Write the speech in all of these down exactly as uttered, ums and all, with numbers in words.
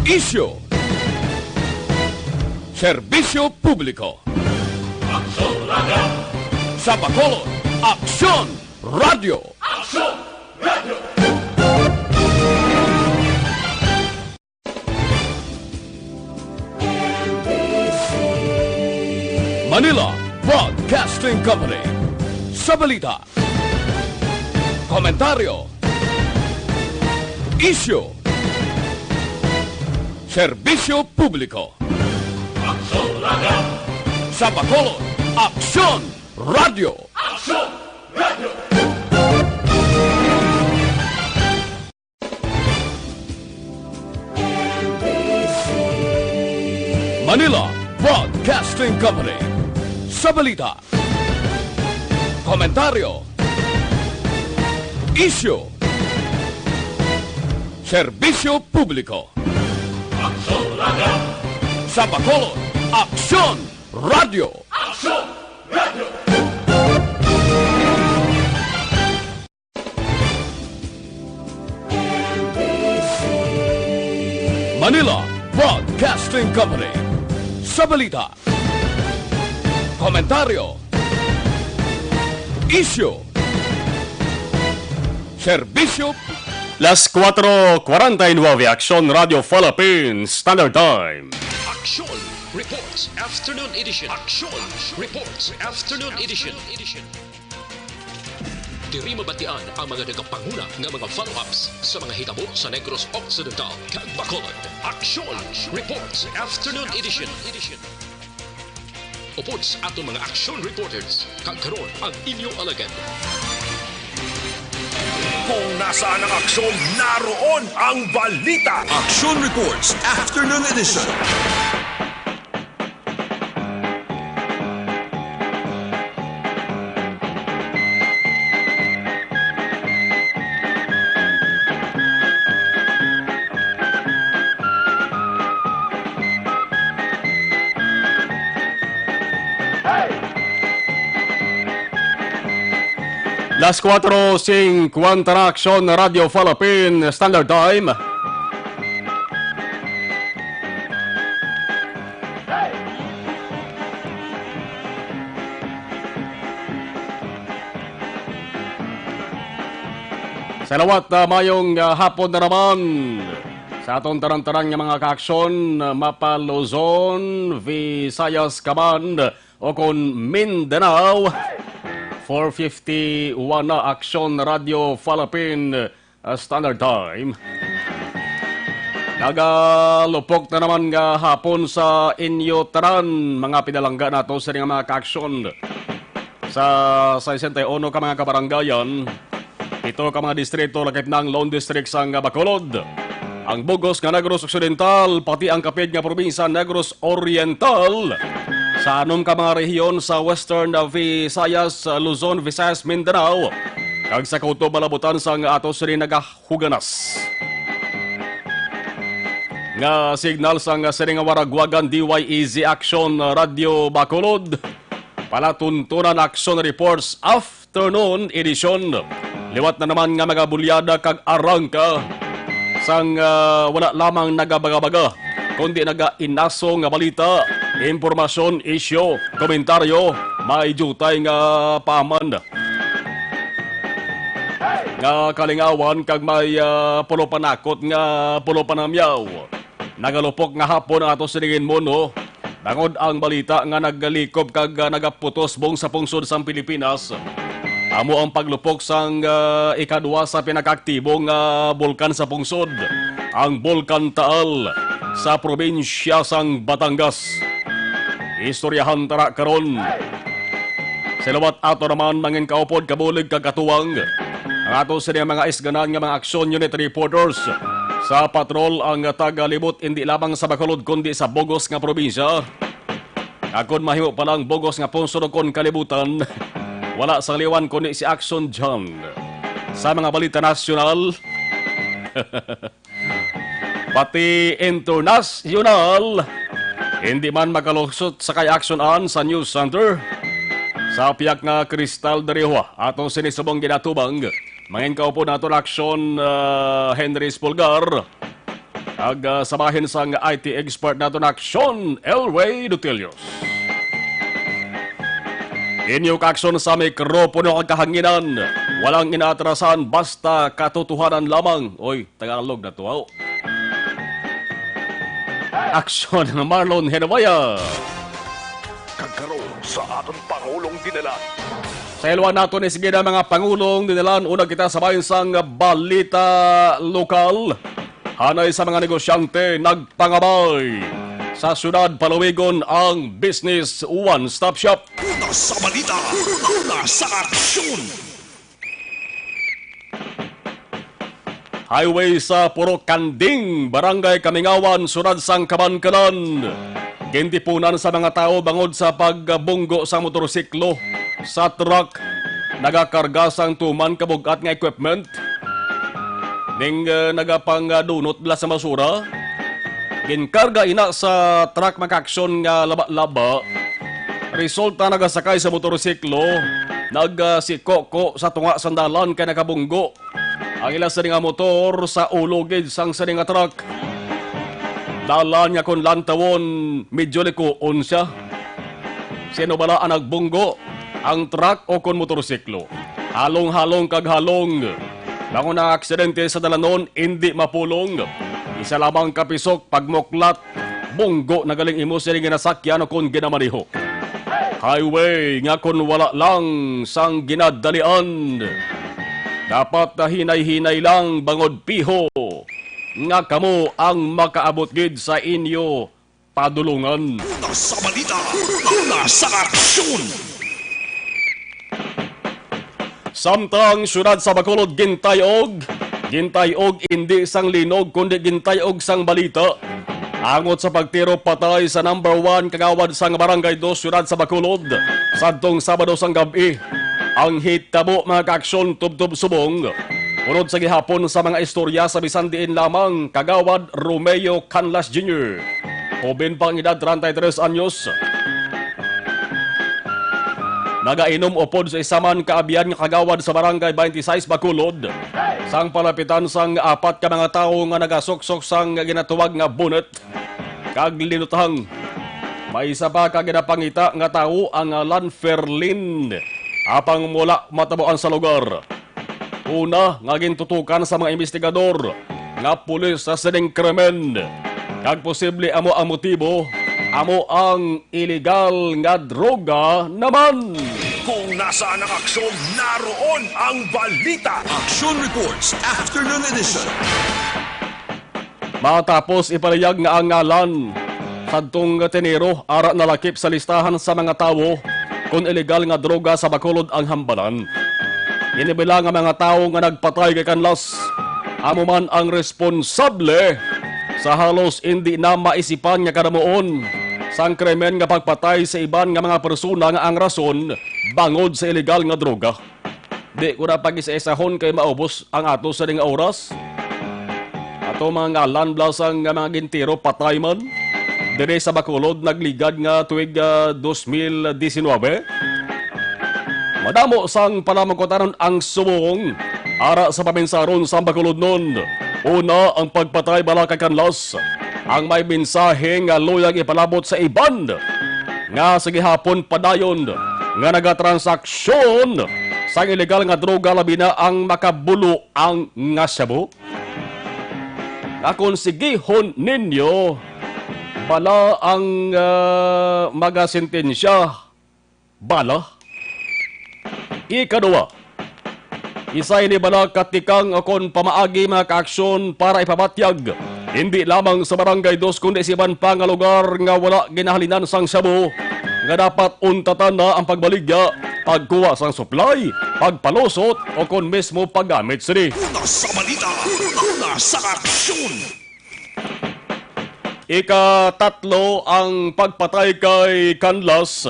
Isyu. Serbisyo publiko. Aksyon Radio. Sa Bacolod, Aksyon Radio. Aksyon Radio. Manila Broadcasting Company. Sa balita, komentaryo, isyu, serbisyo publiko. Aksyon Radio. Sa Bacolod, Aksyon Radio. Aksyon Radio. Manila Broadcasting Company. Sa balita, komentaryo, isyu, serbisyo publiko. Aksyon Radio. Sa Bacolod, Aksyon Radio. Aksyon Radio. Manila Broadcasting Company. Sa balita, komentaryo, isyu, serbisyo. Las cuatro cuarenta y nueve, Aksyon Radio Philippines Standard Time. Aksyon Reports Afternoon Edition. Aksyon Reports Afternoon Edition. Diri mabatian ang mga nagapanguna nga mga follow-ups sa mga hitabo sa Negros Occidental kag Bacolod. Aksyon Reports Afternoon Edition. Upod sa aton mga aksyon reporters, kag karon ang inyo alagad. Kung nasaan ang aksyon, naroon ang balita. Aksyon Reports Afternoon Edition. Las cuatro cincuenta na, Aksyon Radio Philippine Standard Time. Sa liwat, ah, mayong, ah, hapon na naman sa aton tanan-tanan nga mga kaaksyon, ah, mapa Luzon, Visayas ka man, o kon Mindanao. Four fifty-one na, Aksyon Radio Philippine, ah, Standard Time. Nagalupok na naman nga hapon sa inyo tanan, mga pinalangga nato sa mga kaaksyon. Sa sesenta y uno ka mga kabarangayan, pito ka mga distrito, lakip na ang lone district sang Bacolod, ang bug-os nga Negros Occidental, pati ang kapid nga probinsya Negros Oriental, sa anom ka mga rehiyon sa Western Visayas, Luzon, Visayas, Mindanao, kag sa kutob malabutan sang ato sini nagahuganas nga signal sang sini nga waragwagan, D Y E Z Aksyon Radio Bacolod. Palatuntunan Aksyon Reports Afternoon Edition. Liwat na naman nga mga bulyada kag arangka sang, ah, wala lamang nagabaga-baga, kundi nagainaso nga balita, impormasyon, isyu, komentaryo, may diutay nga paman nga kalingawan kag may, ah, pulo panakot nga pulo panamyaw. Nagalupok nga hapon ang ato sining mono, bangod ang balita nga nagalikop kag, ah, nagaputos bong sa pungsod sang Pilipinas. Amo ang paglupok sang, ah, ikadua sa pinakaaktibo nga bulkan sa pungsod, ang Bulkan Taal sa probinsya sang Batangas. Istoryahan tara karon. Sa liwat ato naman, mangin kaupod, kabulig kag katuwang ang ato sini mga isganan nga mga action unit reporters. Sa patrol ang tagalibot, hindi lamang sa Bacolod kundi sa bug-os nga probinsya. Kag kon mahimo pa lang bug-os nga pungsod kon kalibutan, wala sang liwan kundi si Action John. Sa mga balita nasyonal, pati internasyonal, hindi man makalusot sa kay Action Ann sa News Center. Sa piyak nga Cristal Dariwa, ato sini subong ginatubang. Mangin kaupod naton Action, ah, Henry Espulgar. Ag, ah, sa bahin sang I T expert naton, Aksyon Elway Dutilios. Inyo kaaksyon sa mikropono kag kahanginan, walang inaatrasan, basta katotohanan lamang. Oy, Tagalog na to, aw. Aksyon, Marlon Henawaya. Kag karon sa aton Pangulong Dinalan. Sa ilwan nato ni sige na mga Pangulong Dinalan, una kita sa bahin sang balita lokal. Hanay sa mga negosyante nagpangabay sa siyudad palawigon ang Business One Stop Shop. Una sa balita, una sa aksyon. Highway sa Purok Kanding, Barangay Kamingawan, Siyudad sang Kabankalan. Gintipunan sa mga tawo bangod sa pagbunggo sa motorsiklo sa truck nagakarga sang tuman ka bug-at nga equipment ning, eh, nagapangadunot bala sa basura. Ginkarga ina sa truck, mga kaaksyon, nga laba-laba. Resulta, nagasakay sa motorsiklo, nagsikoko sa tunga sang dalan kay nakabunggo ang ila sini nga motor sa ulo gid sang sini nga truck. Dalan nga kon lantawon, medyo likuon siya. Sino bala ang nagbunggo? Ang truck o kon motorsiklo? Halong-halong kag halong. Bangon ang aksidente sa dalanon, indi mapulong. Isa lamang ka pisok, pagmuklat, bunggo na galing imo sini ginasakyan o kon ginamaneho. Highway nga kon wala lang sang ginadalian. Dapat na hinay-hinay lang bangod piho nga kamo ang makaabot gid sa inyo padulungan. Una sa balita, una sa aksyon. Samtang siyudad sa Bacolod gintay-og, gintay-og indi sang linog kundi gintay-og sang balita. Angot sa pagtiro patay sa number one kagawad sang Barangay Dos, siyudad sa Bacolod, sadtong Sabado sang gab-i. Ang hitabo, mga kaaksyon, tubtob subong. Unod sa gihapon sa mga istorya sa bisan diin lamang, Kagawad Romeo Canlas Junior. Hoben pa ang edad, treinta y tres anyos. Nagainom upod sa isa man ka abyan nga kagawad sa Barangay twenty-six Bacolod, sang palapitan sang apat ka mga tawo nga nagasuksok sang ginatawag nga bonnet kag linutang. May isa pa ka ginapangita nga tawo ang ngalan Ferlin, apang wala matabuan sa lugar. Una nga gintutukan sa mga investigador nga pulis sa sining krimen, kag posible amo ang motibo, amo ang iligal nga droga naman. Kung nasaan ang aksyon, naroon ang balita. Action Reports, Afternoon Edition. Matapos ipalihag nga ang ngalan sadtong tenero ara nalakip sa listahan sa mga tawo kon iligal nga droga sa Bacolod ang hambalan. Inibila nga mga tawo nga nagpatay kay Canlas amo man ang responsable sa halos indi na maisipan nga kadamuon sang krimen nga pagpatay sa iban nga mga persona nga ang rason bangod sa iligal nga droga. Di ko na pag-isa-isahon kay maubos ang ato sa ning oras. Ato mga ngalan blasang nga mga gintiro patay man diri sa Bacolod nagligad nga tuig, ah, dos mil disinwabe. Madamo sang panamangkutanon ang subong ara sa paminsaron sa Bacolodnon. Una, ang pagpatay bala kay Canlas ang may mensahe nga luyag ipalabot sa iban nga sa gihapon padayon nga nagatransaksyon sang iligal nga droga, labi na ang makabuloang nga shabu. Nga kon sigihon ninyo bala ang, ah, magasentensya, bala. Ikaduha, isa ini bala ka tikang kon pamaagi, mga kaaksyon, para ipabatyag hindi lamang sa Barangay Dos kundi sa iban pa nga lugar nga wala ginahalinan sang shabu nga dapat untatan na ang pagbaligya, pagkuha sang supply, pagpalusot o kon mismo paggamit sini. Una sa balita, una sa aksyon. Ikatatlo, ang pagpatay kay Canlas.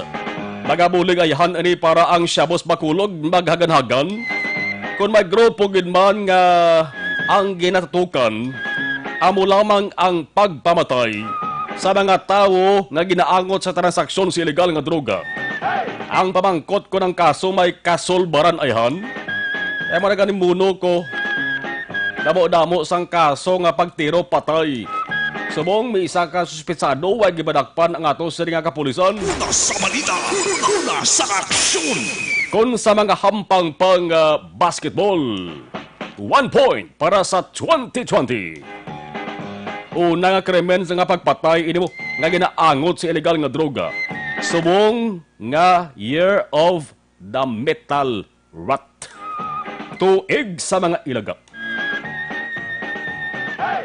Nagabulig ayhan ini para ang shabu sa Bacolod maghaganhagan. Kon may grupo gid man nga ang ginatutukan, amo lamang ang pagpamatay sa mga tawo nga ginaangot sa transaksyon sa iligal nga droga. Ang pamangkot kon ang kaso may kasulbaran ayhan, kay mo na gani muno ko. Damo-damo sang kaso nga pagtiro patay. Subong may isa ka suspetsado, way gipadakpan ang ato sini nga kapulisan. Una sa balita, una sa aksyon. Kun sa mga hampang pang, ah, basketball, one point para sa twenty twenty. Una nga krimen sa nga pagpatay ini mo nga ginaangot sa illegal nga droga. Subong nga Year of the Metal Rat. Tuig sa mga ilaga.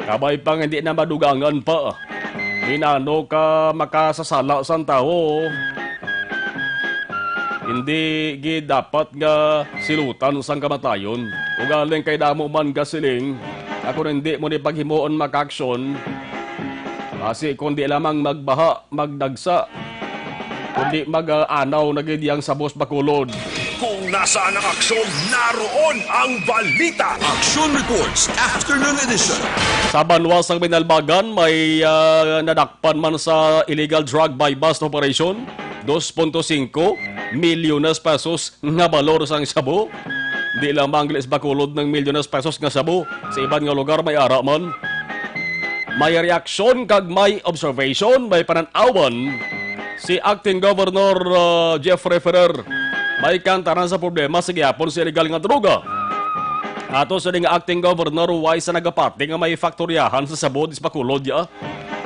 Kabay pang hindi na madugangan pa. Hinano ka makasasala sang tawo? Hindi gid dapat nga silutan sang kamatayon. Ugaling kay damo man gasiling, ako hindi mo ni paghimuon makaaksyon. Basi kundi lamang magbaha, magdagsa, kundi mag-aanaw na gid yang sabos bakulod. Kung nasaan ang aksyon, naroon ang balita. Action Reports, Afternoon Edition. Sa banwa sang Binalbagan, may, ah, nadakpan man sa illegal drug buy-bust operation. Dos punto singko milyones pesos nga balor sang shabu. Di lamang lis bakulod ng milyones pesos nga shabu. Sa iban nga lugar may ara man. May reaksyon kag may observation, may panan-awan si Acting Governor, uh, Jeffrey Ferrer. May kantaran sa problema sa gihapon sa illegal nga droga. Ato sa nga Acting Governor, way sa nagapati nga may faktoryahan sa shabu dis bakulod ya.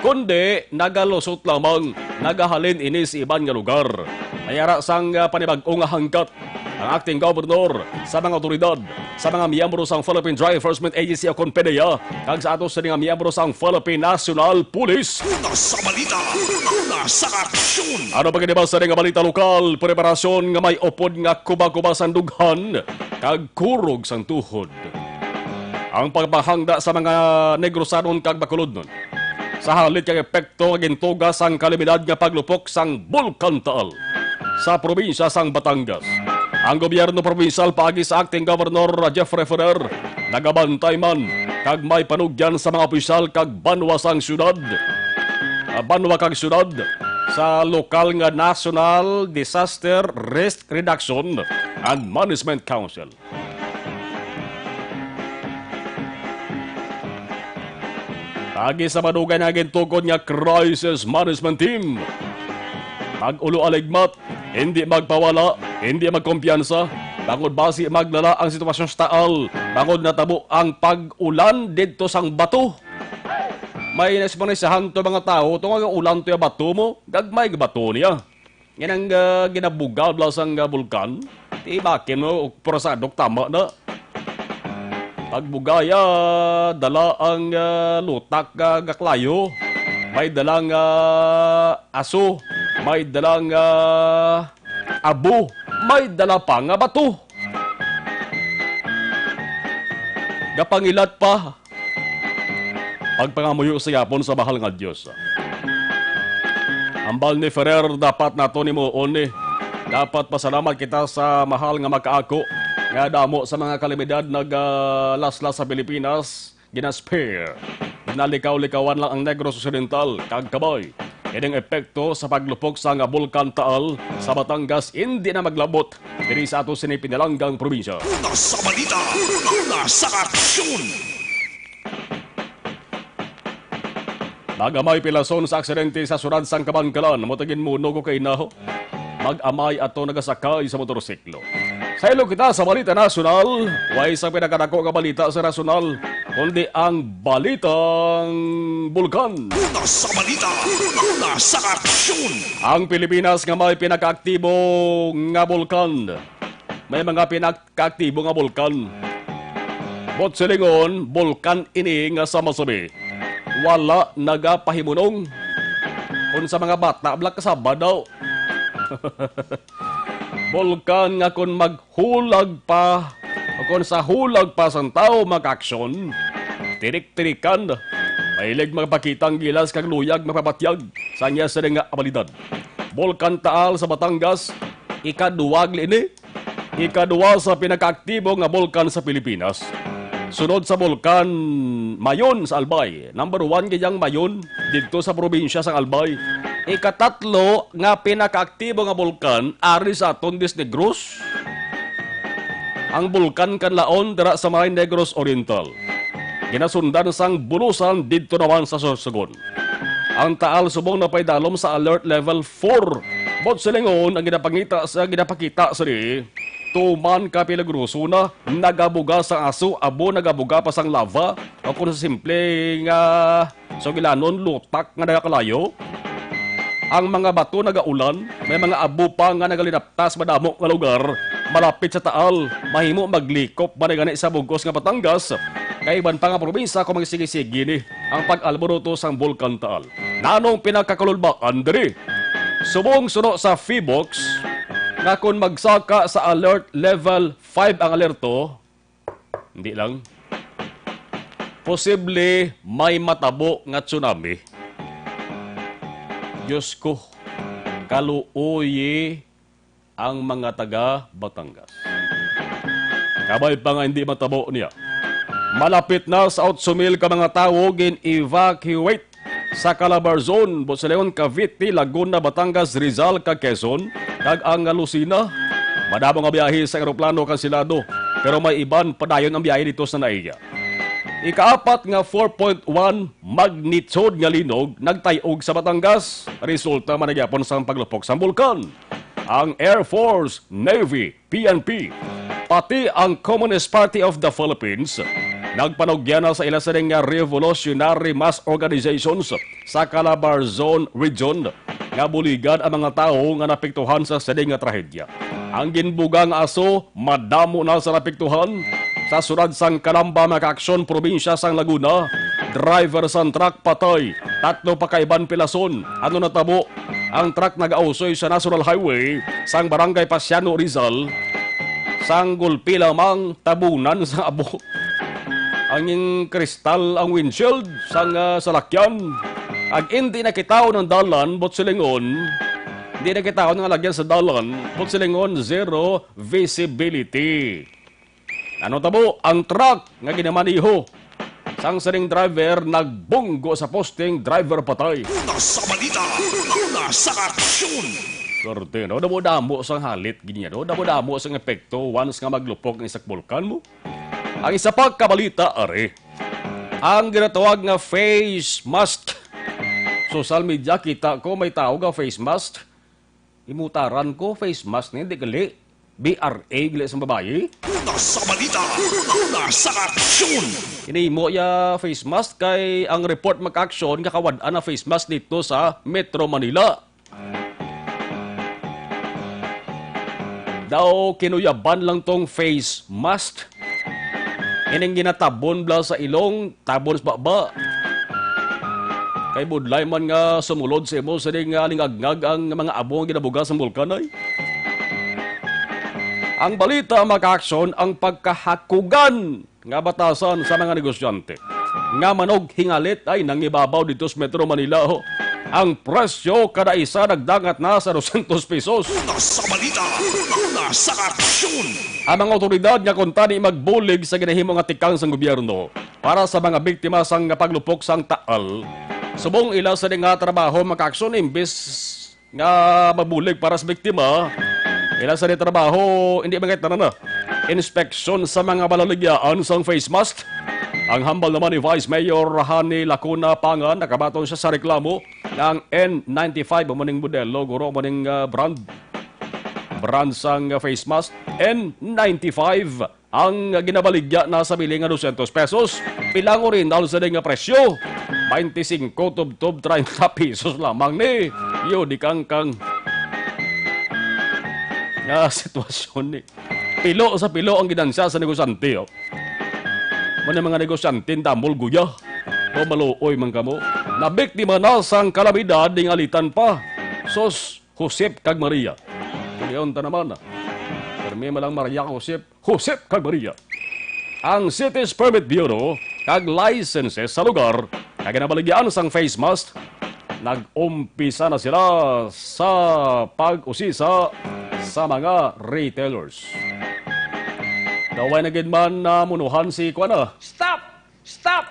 Kundi nagalusot lamang, nagahalin ini sa iban nga lugar. May ara sang, ah, panibag-o nga hangkat ang acting governor sa mga awtoridad, sa mga miyembro sang Philippine Drug Enforcement Agency o kon PDEA, kag sa ato sini nga miyembro sang Philippine National Police. Una sa balita, una sa aksyon. Ano pa gid ba sa nga balita lokal? Preparasyon nga may upod nga kuba-kuba sang dughan kag kurog sang tuhod. Ang pagpahangda sa mga Negrosanon kag Bacolodnon sa halit kag epekto nga gintuga sang kalamidad nga paglupok sang Bulkan Taal sa probinsya sang Batangas. Ang gobyerno probinsyal paagi sa acting governor Jeffrey Ferrer nagabantay man kag may panugyan sa mga opisyal kag banwa sang syudad, ah, banwa kag syudad sa lokal nga National Disaster Risk Reduction and Management Council. Agi sa madugay na gintukod nga crisis management team. Mag-ulo aligmat, hindi magpawala, hindi magkumpiyansa. Bangod basi maglala ang sitwasyon sa Taal, bangod natabo ang pag-ulan didto sang bato. May nagsipanisyahan to mga tawo, to nga ulan to yung bato mo, gagmay nga bato niya. Yan ang, ah, ginabuga bala sang, ah, bulkan. Ti bakin mo, purasado tama na. Pagbugaya, dala ang, ah, lutak nga gaklayo. May dalang, ah, aso. May dalang, ah, abo. May dala pa nga bato. Gapangilat pa. Pagpangamuyo sa yapon sa mahal nga Dios. Ambal ni Ferrer, dapat nato ni muon ni. Dapat pasalamat kita sa mahal nga makaako nga damo sa mga kalamidad nagalaslas sa Pilipinas, ginaspare. Nalikaw-likawan lang ang Negros Occidental, kag kabay. Ining epekto sa paglupok sa nga Bulkan Taal sa Batangas hindi na maglabot diri sa ato sini pinalanggang probinsya. Una sa balita, una sa aksyon. Nagamay pilason sa aksidente sa siyudad sang Kabankalan, mo tingin muno ko kay naho. Mag-amay ato nagasakay sa motorsiklo. Sa ilo kita sa balita nasyonal, way sa pinakadako nga balita sa nasyonal, kundi ang balitang bulkan. Una sa balita, una sa aksyon. Ang Pilipinas nga may pinakaaktibo nga bulkan. May mga pinakaaktibo nga bulkan. Buot silingon, bulkan ini nga sa Masabi, wala nagapahimunong. Kung sa mga bata, bala kasaba daw. Bulkan nga kon maghulag pa, o kon sa hulag pa sang tawo makaaksyon, tirik-tirikan, mahilig magpakita ang gilas kag luyag magpabatyag sa iya sini nga abilidad. Bulkan Taal sa Batangas, ikaduwa ini, ikaduwa sa pinakaaktibo nga bulkan sa Pilipinas. Sunod sa bulkan Mayon sa Albay, number one gid ang Mayon didto sa probinsya sang Albay. Ikatatlo nga pinakaaktibo nga bulkan ari sa aton Negros, ang Bulkan Kanlaon dira sa may Negros Oriental. ginasundan sang bulusan didto naman sa Sorsogon. Ang Taal subong napaidalom sa Alert Level four. Buot silingon, ang ginapangita sa, ginapakita sini, tuman ka peligroso na, nagabuga sang aso, abo nagabuga pa sang lava, o kung sa simple nga sugilanon, lutak nga nagakalayo. Ang mga bato nagaulan, may mga abo pa nga nagalinaptas madamo nga lugar malapit sa Taal. Mahimo maglikop man gani sa bug-os nga Batangas, kay iban pa nga probinsya kung magsigi-sigi ni ang pag-alboroto sang Bulkan Taal. Nanong pinakakululbaan diri? Subong suno sa PHIVOLCS, nga kon magsaka sa Alert Level five ang alerto, hindi lang, posible may matabo nga tsunami. Diyos ko, kaluoyi ang mga taga Batangas. Kabay pa nga hindi matabo niya. Malapit na sa otso mil ka mga tawo gin-evacuate sa Calabarzon, Butsilon, Cavite, Laguna, Batangas, Rizal, kag Quezon, kag ang Lucena. Madamo nga biyahe sa eroplano kansilado, pero may iban padayon ang biyahe dito sa Naiya. Ikaapat nga four point one magnitude nga linog nagtay-og sa Batangas, resulta man na gyapon sang paglupok sang bulkan. Ang Air Force, Navy, P N P, pati ang Communist Party of the Philippines nagpanugyan na sa ila sining nga revolutionary mass organizations sa Calabarzon Region nga buligan ang mga tawo nga napiktuhan sa sini nga trahedya. Ang ginbuga nga aso madamo na sa napiktuhan. Sa sudad sang Calamba, mga kaaksyon, probinsya sang Laguna, driver sang truck patay, tatlo pa ka iban pilason. Ano natabo? Ang truck nagausoy sa National Highway sang Barangay Pasiano, Rizal. Sang gulpi lamang, tabunan sang abo ang ing kristal ang windshield sang, ah, salakyan. Ag indi nakitaon ang dalan, buot silingon, di nakitaon ang lagyan sa dalan, buot silingon, zero visibility. Ano tabo? Ang truck nga ginamaniho sang sining driver nagbunggo sa posting, driver patay. Una sa balita, una sa aksyon. Swerte, no? Damo-damo sang halit, gid niya, no? Damo-damo sang epekto once nga maglupok ang isa ka bulkan mo. Ang isa pa ka balita, ari. Ang ginatawag nga face mask. Social media, kita ko may tao nga face mask. Imutaran ko, face mask ni, di gali. B R A gali sa babayi. Una sa balita, una sa aksyon. Inimo ya face mask kay ang report, mga kaaksyon, nga kawad-an na face mask dito sa Metro Manila. Daw kinuyaban lang tong face mask. Ining ginatabon bala sa ilong, tabon sa baba. Kay budlay man nga sumulod sa imo sini nga ningagngag ang mga abo nga ginabuga sang bulkan ay. Ang balita, mga kaaksyon, ang pagkahakugan nga batasan sa mga negosyante nga manog hingalit ay nangibabaw dito sa Metro Manila, ho. Ang presyo kada isa nagdangat na sa dosyentos pesos. Una sa balita, una sa aksyon. Ang mga otoridad nga kuntani magbulig sa ginahimo nga tikang sang gobyerno para sa mga biktima sang paglupok sang Taal. Subong ila sa nga trabaho, mga kaaksyon, imbis nga mabulig para sa biktima, ila sa trabaho, hindi man kay tanan na. Inspeksyon sa mga balaligyaan sang face mask. Ang hambal naman ni Vice Mayor Hani Lacuna Pangan, nakabaton siya sa reklamo nga ang N ninety-five amo ning modelo, guro, amo ning, ah, brand. Brand sang face mask, N ninety-five. Ang ginabaligya na sa bili nga dosyentos pesos, pila ang orihinal sa nga presyo? Twenty-five tubtob treinta pesos lamang ni. Yo, di kang kang nga sitwasyon ni. Pilo sa pilo ang ginansya sa negosyante, oh. Mao na mga negosyante, tambol guya. O maluoy man kamo. Nabiktima na sang kalamidad, ning alitan pa. Sus, Josep kag Maria. Kulion ta naman. Permi man lang Maria, Josep. Josep kag Maria. Ang Cities Permit Bureau kag licenses sa lugar nga ginabaligyaan sang face mask, nag-umpisa na sila sa pag-usisa sa mga retailers. Daw way na gid man namunuhan si kuan, ah. Stop! Stop!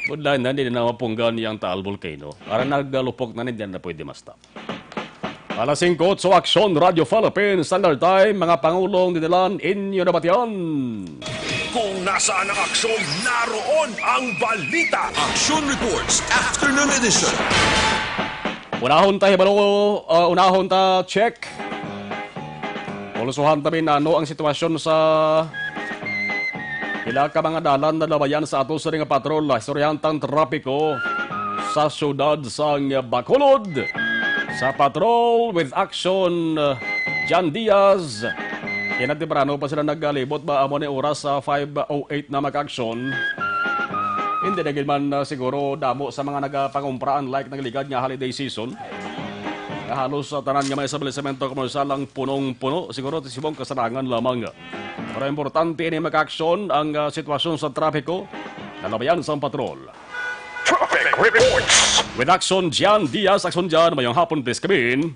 Budlay na, di na mapunggan yang Taal Volcano. Ara nagalupok na, hindi na pwede ma-stop. Alas singko otso, Aksyon Radio Philippines Standard Time, mga pangulong dinalan inyo nabatian. Kung nasaan ang aksyon, naroon ang balita. Action Reports, Afternoon Edition. Unahon ta hibalo, uh, unahon ta check. Pulsuhan ta bin ano ang sitwasyon sa pila ka mga dalan na labayan sa ato sa nga patrol. Istoryahan tang trapiko sa siyudad sang Bacolod. Sa patrol with action, uh, Jan Diaz. Kinatemprano pa sila nagalibot ba amo ni oras sa five oh eight na mag-action. Hindi na gid man uh, siguro damo sa mga nagapangumpra unlike nagligad nga holiday season. Nga halos uh, tanan nga mga establisemento komersyal ang punong-puno siguro ti subong kasarangan lamang. Pero importante ini mag-action ang uh, sitwasyon sa trapiko. Nalabayan sa patrol. Traffic reports. With action Jan Diaz, action Jan, mayong hapon, please come in.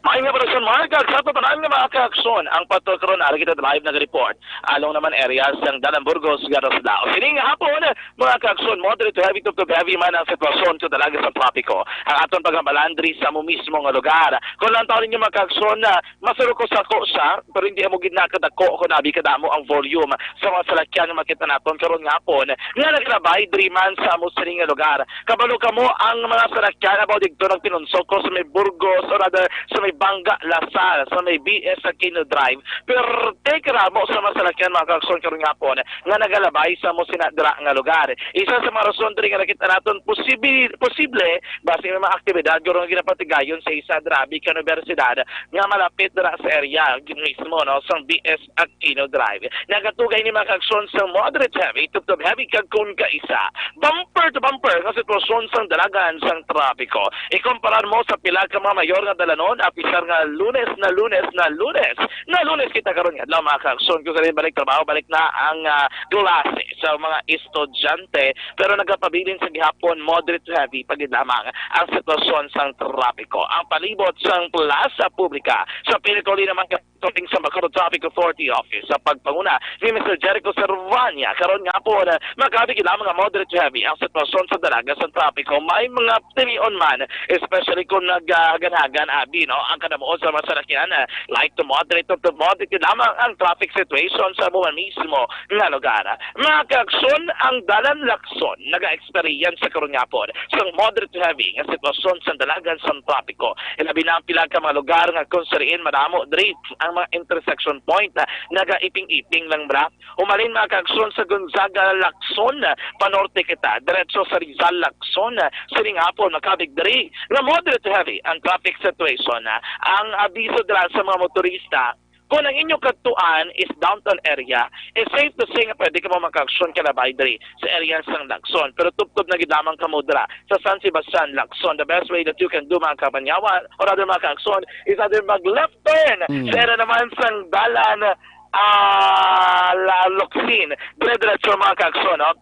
May nga operasyon, Mark, kag sa tanan nga mga kaaksyon, ang patrol karon ari kita live nag-report. Along naman area sang Dalan Burgos, Garos Lao. Sining nga hapon, mga kaaksyon, moderate to heavy to, to heavy man ang sitwasyon sa dalaga sa trapiko. Ang aton paghambalan diri sa mo mismo nga lugar. Kung lang taon ninyo mga kaaksyon, na masurukos ako siya, pero hindi mo gid nakadako kung abi kadamo ang volume sa mga salakyan nga makita naton karon nga hapon nga naglabay diri man sa mo sining nga lugar. Kabalo kamo ang mga salakyan about dito nagpinunsok ko sa may Burgos or rather sa may Bangga Lasal, sa may B S Aquino Drive. Pero take ramo sa mga salakyan mga kaaksyon karon nga hapon nga nagalabay sa mo sina dira nga lugar. Isa sa mga rason diri nga nakita naton posible posible basi may mga aktibidad guro nga ginapatigayon sa isa dira abi ka universidad nga malapit dira sa area mismo no sa B S Aquino Drive. Nagatugay ni mga kaaksyon sa moderate heavy, tubtob heavy kag kun kaisa bumper to bumper nga sitwasyon sang dalagan sang trapiko. Ikumparar mo sa pila ka mga mayor nga dalanon, apisar nga Lunes na Lunes na Lunes na Lunes kita karon nga adlaw mga kaaksyon. Kung sa balik trabaho, balik na ang ah, klase sa mga estudyante, pero nagapabilin sa gihapon moderate to heavy pa gid lamang ang sitwasyon sang trapiko. Ang palibot sang Plaza Publica sa Pinakuli naman ka Tuling sa Bacolod Traffic Authority Office sa pagpanguna ni Mister Jericho Servania karon nga hapon, makabig lamang nga moderate to heavy ang sitwasyon sa dalaga sa trapiko. May mga tinion man, especially kung naghagan-hagan abi no ang kadamuon sa mga salakyan. Light to moderate to, to moderate lamang ang traffic situation sa buwan mismo nga lugar. Mga kaaksyon, ang Dalan Lacson naga-experience sa karon nga hapon sang moderate to heavy nga sitwasyon sa dalagan sa trapiko. Ilabi na ang pila ka mga lugar nga kung sariin madamo diri ang mga intersection point, ah, nagaiping-iping lang bala. Umalin mga kaaksyon sa Gonzaga Lacson, ah, panorte kita, diretso sa Rizal Lacson, ah, sining hapon makabig diri nga moderate to heavy ang traffic situation. Ah. Ang abiso dira sa mga motorista, kung ang inyo kadtuan is downtown area, is safe to say nga pwede kamo makaaksyon kalabay diri sa area sang Lacson. Pero tubtob na gid lamang kamo dira sa San Sebastian, Lacson. The best way that you can do, mga kabanyawan, or other mga kaaksyon, is either mag-left turn Mm. sa area naman sang dalan ah la Locsin. Dire-diretso mga kaaksyon, no?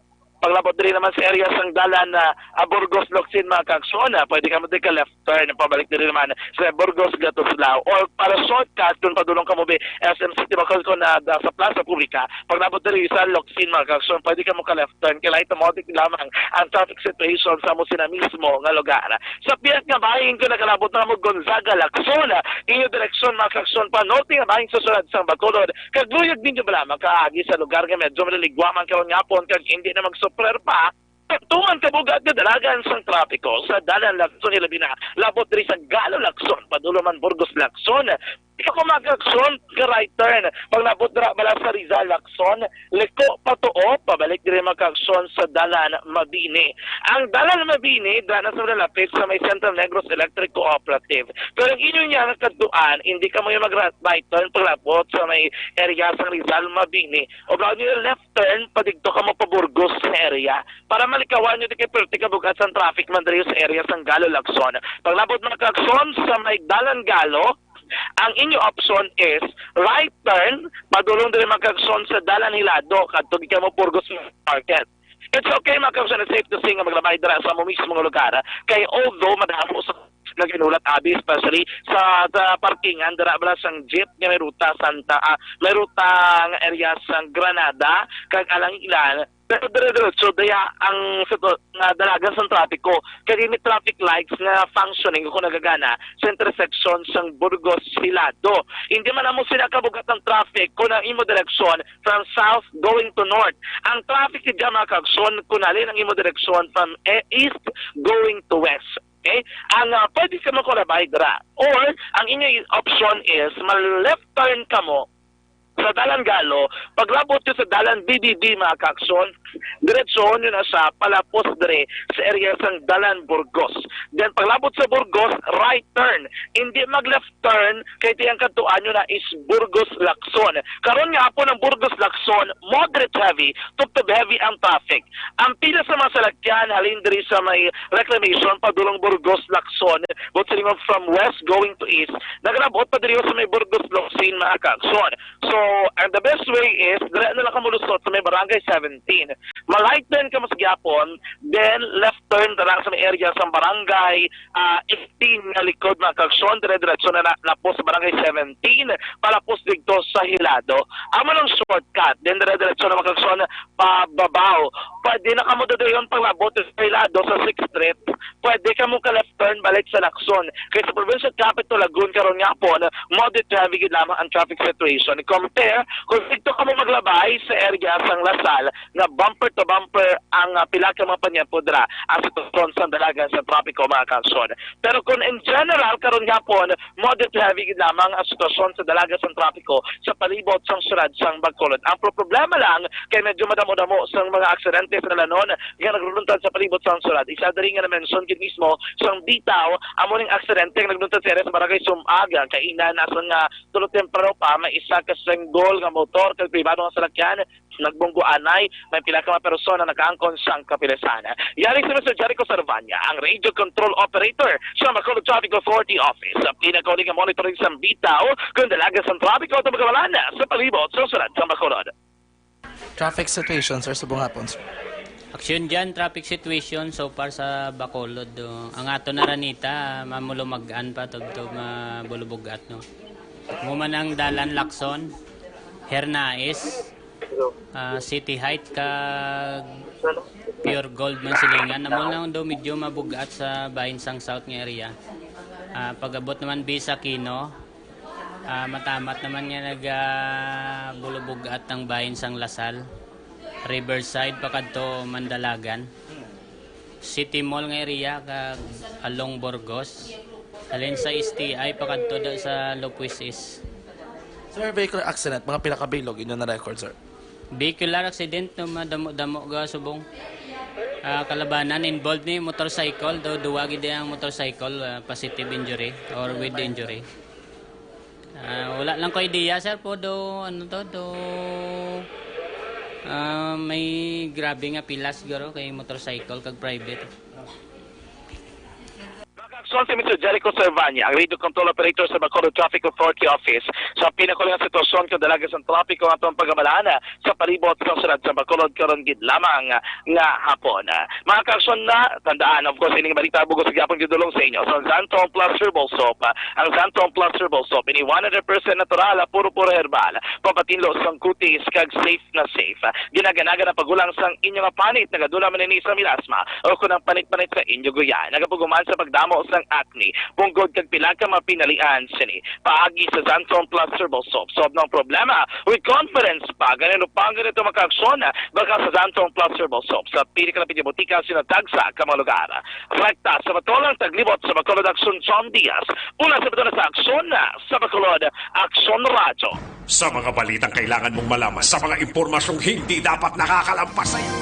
Paglabot diri naman sa area sang dalan na ah, Burgos Locsin mga kaaksyon, ah, pwede kamo diri ka left turn pabalik diri naman sa Burgos Gatuslao or para shortcut kung padulong kamo bi S M City Bacolod na ah, sa Plaza Publica, paglabot diri sa Locsin mga kaaksyon, pwede kamo ka left turn kay light automatic lamang ang traffic situation sa mo sina mismo nga lugar. Sa pihak nga bahin ko nakalabot na mo Gonzaga Lacson, inyo direksyon mga kaaksyon pa norte nga bahin sa sulad sang Bacolod, kag luyag ninyo bala makaagi sa lugar nga medyo maliligwa man karon nga hapon kag hindi na magsupler pa tuman kabugat nga dalagan sang trapiko sa dalan Lacson ilabi na labot diri sa Galo Lacson padulong man Burgos Lacson. Ikaw ko mga kaaksyon ka right turn paglabot dira bala sa Rizal Lacson, liko patuo pabalik diri mga kaaksyon sa dalan Mabini. Ang dalan Mabini dira na sa malapit sa may Central Negros Electric Cooperative. Pero ang inyo niya nga kadtuan, hindi kamo yung mag right turn paglabot sa may area sa Rizal Mabini. O baka nyo left turn, padigto kamo pa Burgos nga area. Para malikawan nyo di kay perti kabugat sa traffic man diri sa area sang Galo Lacson. Paglabot mga kaaksyon sa may Dalan Galo, ang inyo option is right turn, padulong diri mga kaaksyon sa Dalan Hilado, kadto gid kamo Burgos Market. It's okay mga kaaksyon, it's safe to say nga maglabay dira sa mo mismo nga lugar. Kay although madamo sa nga ginulat abi especially sa, sa parkingan dira bala sang jeep nga may ruta Santa ah, may ruta nga area sang Granada kag alang ilan Pero dire-diretso daya ang situ-, nga dalagan sang trapiko. Kay may traffic lights nga functioning kung nagagana sa intersection sang Burgos Hilado. Hindi man amo sila kabugat ang traffic kung ang imo direksyon from south going to north. Ang traffic didya, mga kaaksyon, kung halin ang imo direksyon from e-, east going to west. Okay? Ang, ah, pwede ka makulabay dira. Or, ang inyo option is, ma-left turn kamo sa Dalan Galo, paglabot nyo sa Dalan B B B, mga kaaksyon, diretsohon nyo na siya palapos dire sa area sang Dalan Burgos. Then, paglabot sa Burgos, right turn. Hindi mag-left turn, kay ang kadtuan nyo na is Burgos Lacson. Karon nga hapon ang Burgos Lacson, moderate heavy, tubtob heavy ang traffic. Ang pila sa mga salakyan halin diri sa may reclamation padulong Burgos Lacson, but silingon from west going to east, nagalabot pa diri sa may Burgos Locsin, mga kaaksyon. So, and the best way is, dire na lang kamo lusot sa may Barangay seventeen. Ma-right turn kamo sa gihapon, then left turn na lang sa may area sa Barangay, ah, eighteen nga likod, mga kaaksyon, dire-diretso na, na, na po sa Barangay seventeen, palapos dito sa Hilado. Amo lang shortcut, then dire-diretso na, mga kaaksyon, pababaw. Pwede na kamo dadayon panglabot sa Hilado sa sixth Street. Pwede kamo ka left turn balik sa Lacson. Kay sa provincial capital Lagun karon nga hapon, moderate to heavy gid lamang ang traffic situation. Compare kung dito kamo maglabay sa area sang Lasal nga bumper to bumper ang, ah, pila ka mga panyempo dira ang sitwasyon sa dalagan sa trapiko, mga kaaksyon. Pero kung in general karon nga hapon, moderate to heavy gid lamang ang sitwasyon sa dalagan sa trapiko sa palibot sang siyudad sang Bacolod. Ang pro-, problema lang kay medyo madamo-damo sang mga aksidente sa dalanon nga nagluluntad sa palibot sang siyudad. Isa diri nga na-mention gid mismo sang bitaw, amo ning aksidente nga nagluntad sa area sa Barangay Sumag, kainan na sang, ah, tulo temprano pa, may isa ka single nga motor kag pribado nga salakyan nagbunggo anay, may pila ka mga persona nakaangkon sang kapilasan. Yari si Mister Jericho Servania, ang radio control operator sa Bacolod Traffic Authority Office. Sa pinakauli nga monitoring sang bitaw, kung dalagan sang trapiko, ito magkabalan sa palibot sa siyudad sang Bacolod. Traffic situation, sir, subong hapon, sir. Aksyon dyan, traffic situation so far sa Bacolod, oh. Ang ato na Araneta, mamulumag-an pa, tubtob mabulubugat, no? Mo man ang dalan Lacson, Hernaez, ah, City Height, kag Pure Gold man silingan. Amo lang daw medyo mabugat sa bahin sang south nga area. Ah, pag-abot naman bi sa Aquino, ah, matamat naman nga nag, ah, bulubugat ang bahin sang Lasal. Riverside, pakadto Mandalagan. City Mall nga area, kag along Burgos. Halin sa S T I, pakadto da sa Lopuis East. Sir, vehicular accident, mga pila ka bilog inyo na record, sir? Vehicular accident, no, madamo-damo ga subong. Ah, kalabanan, involved ni motorcycle, do duwa gid ang motorcycle, ah, positive injury or with injury. Ah, wala lang ko idea, sir, po do, ano to, do, ah, may grabe nga pila siguro kay motorcycle kag private. Nakaakson si Mister Jericho Servania, ang radio control operator sa Bacolod Traffic Authority Office, sa pinakuli nga sitwasyon kung dalaga sang trapiko nga atong pagabalahan sa palibot sa siyudad sa Bacolod karon gid lamang nga hapon. Mga kaaksyon, na tandaan, of course, ining balita bug-os gihapon gidulong sa inyo sa Xantone Plus Herbal Soap. Ang Xantone Plus Herbal Soap, ini one hundred percent natural, puro-puro herbal, pampatinlo sang kutis, kag safe na safe. Ginaganagan ang paghulang sang inyo nga panit, nagadula man ini sa milasma, o kon ang panit-panit sa inyo guya nagapahuman sa pagdamo sang acne, punggod, kag pila ka mga pinalian sini. Paagi sa Xantone Plus Herbal Soap, solve na ang problema with confidence pa. Ganito pa ang ganito makaaksyon, baka sa Xantone Plus Herbal Soap sa pili ka na botika sa tagsa ka mga lugar. Rekta sa Batolang taglibot sa Bacolod, Aksyon John Diaz. Una sa Batolang sa Aksyon, sa Bacolod, Aksyon Radyo. Sa mga balitang kailangan mong malaman, sa mga impormasyong hindi dapat nakakalampas sa iyo.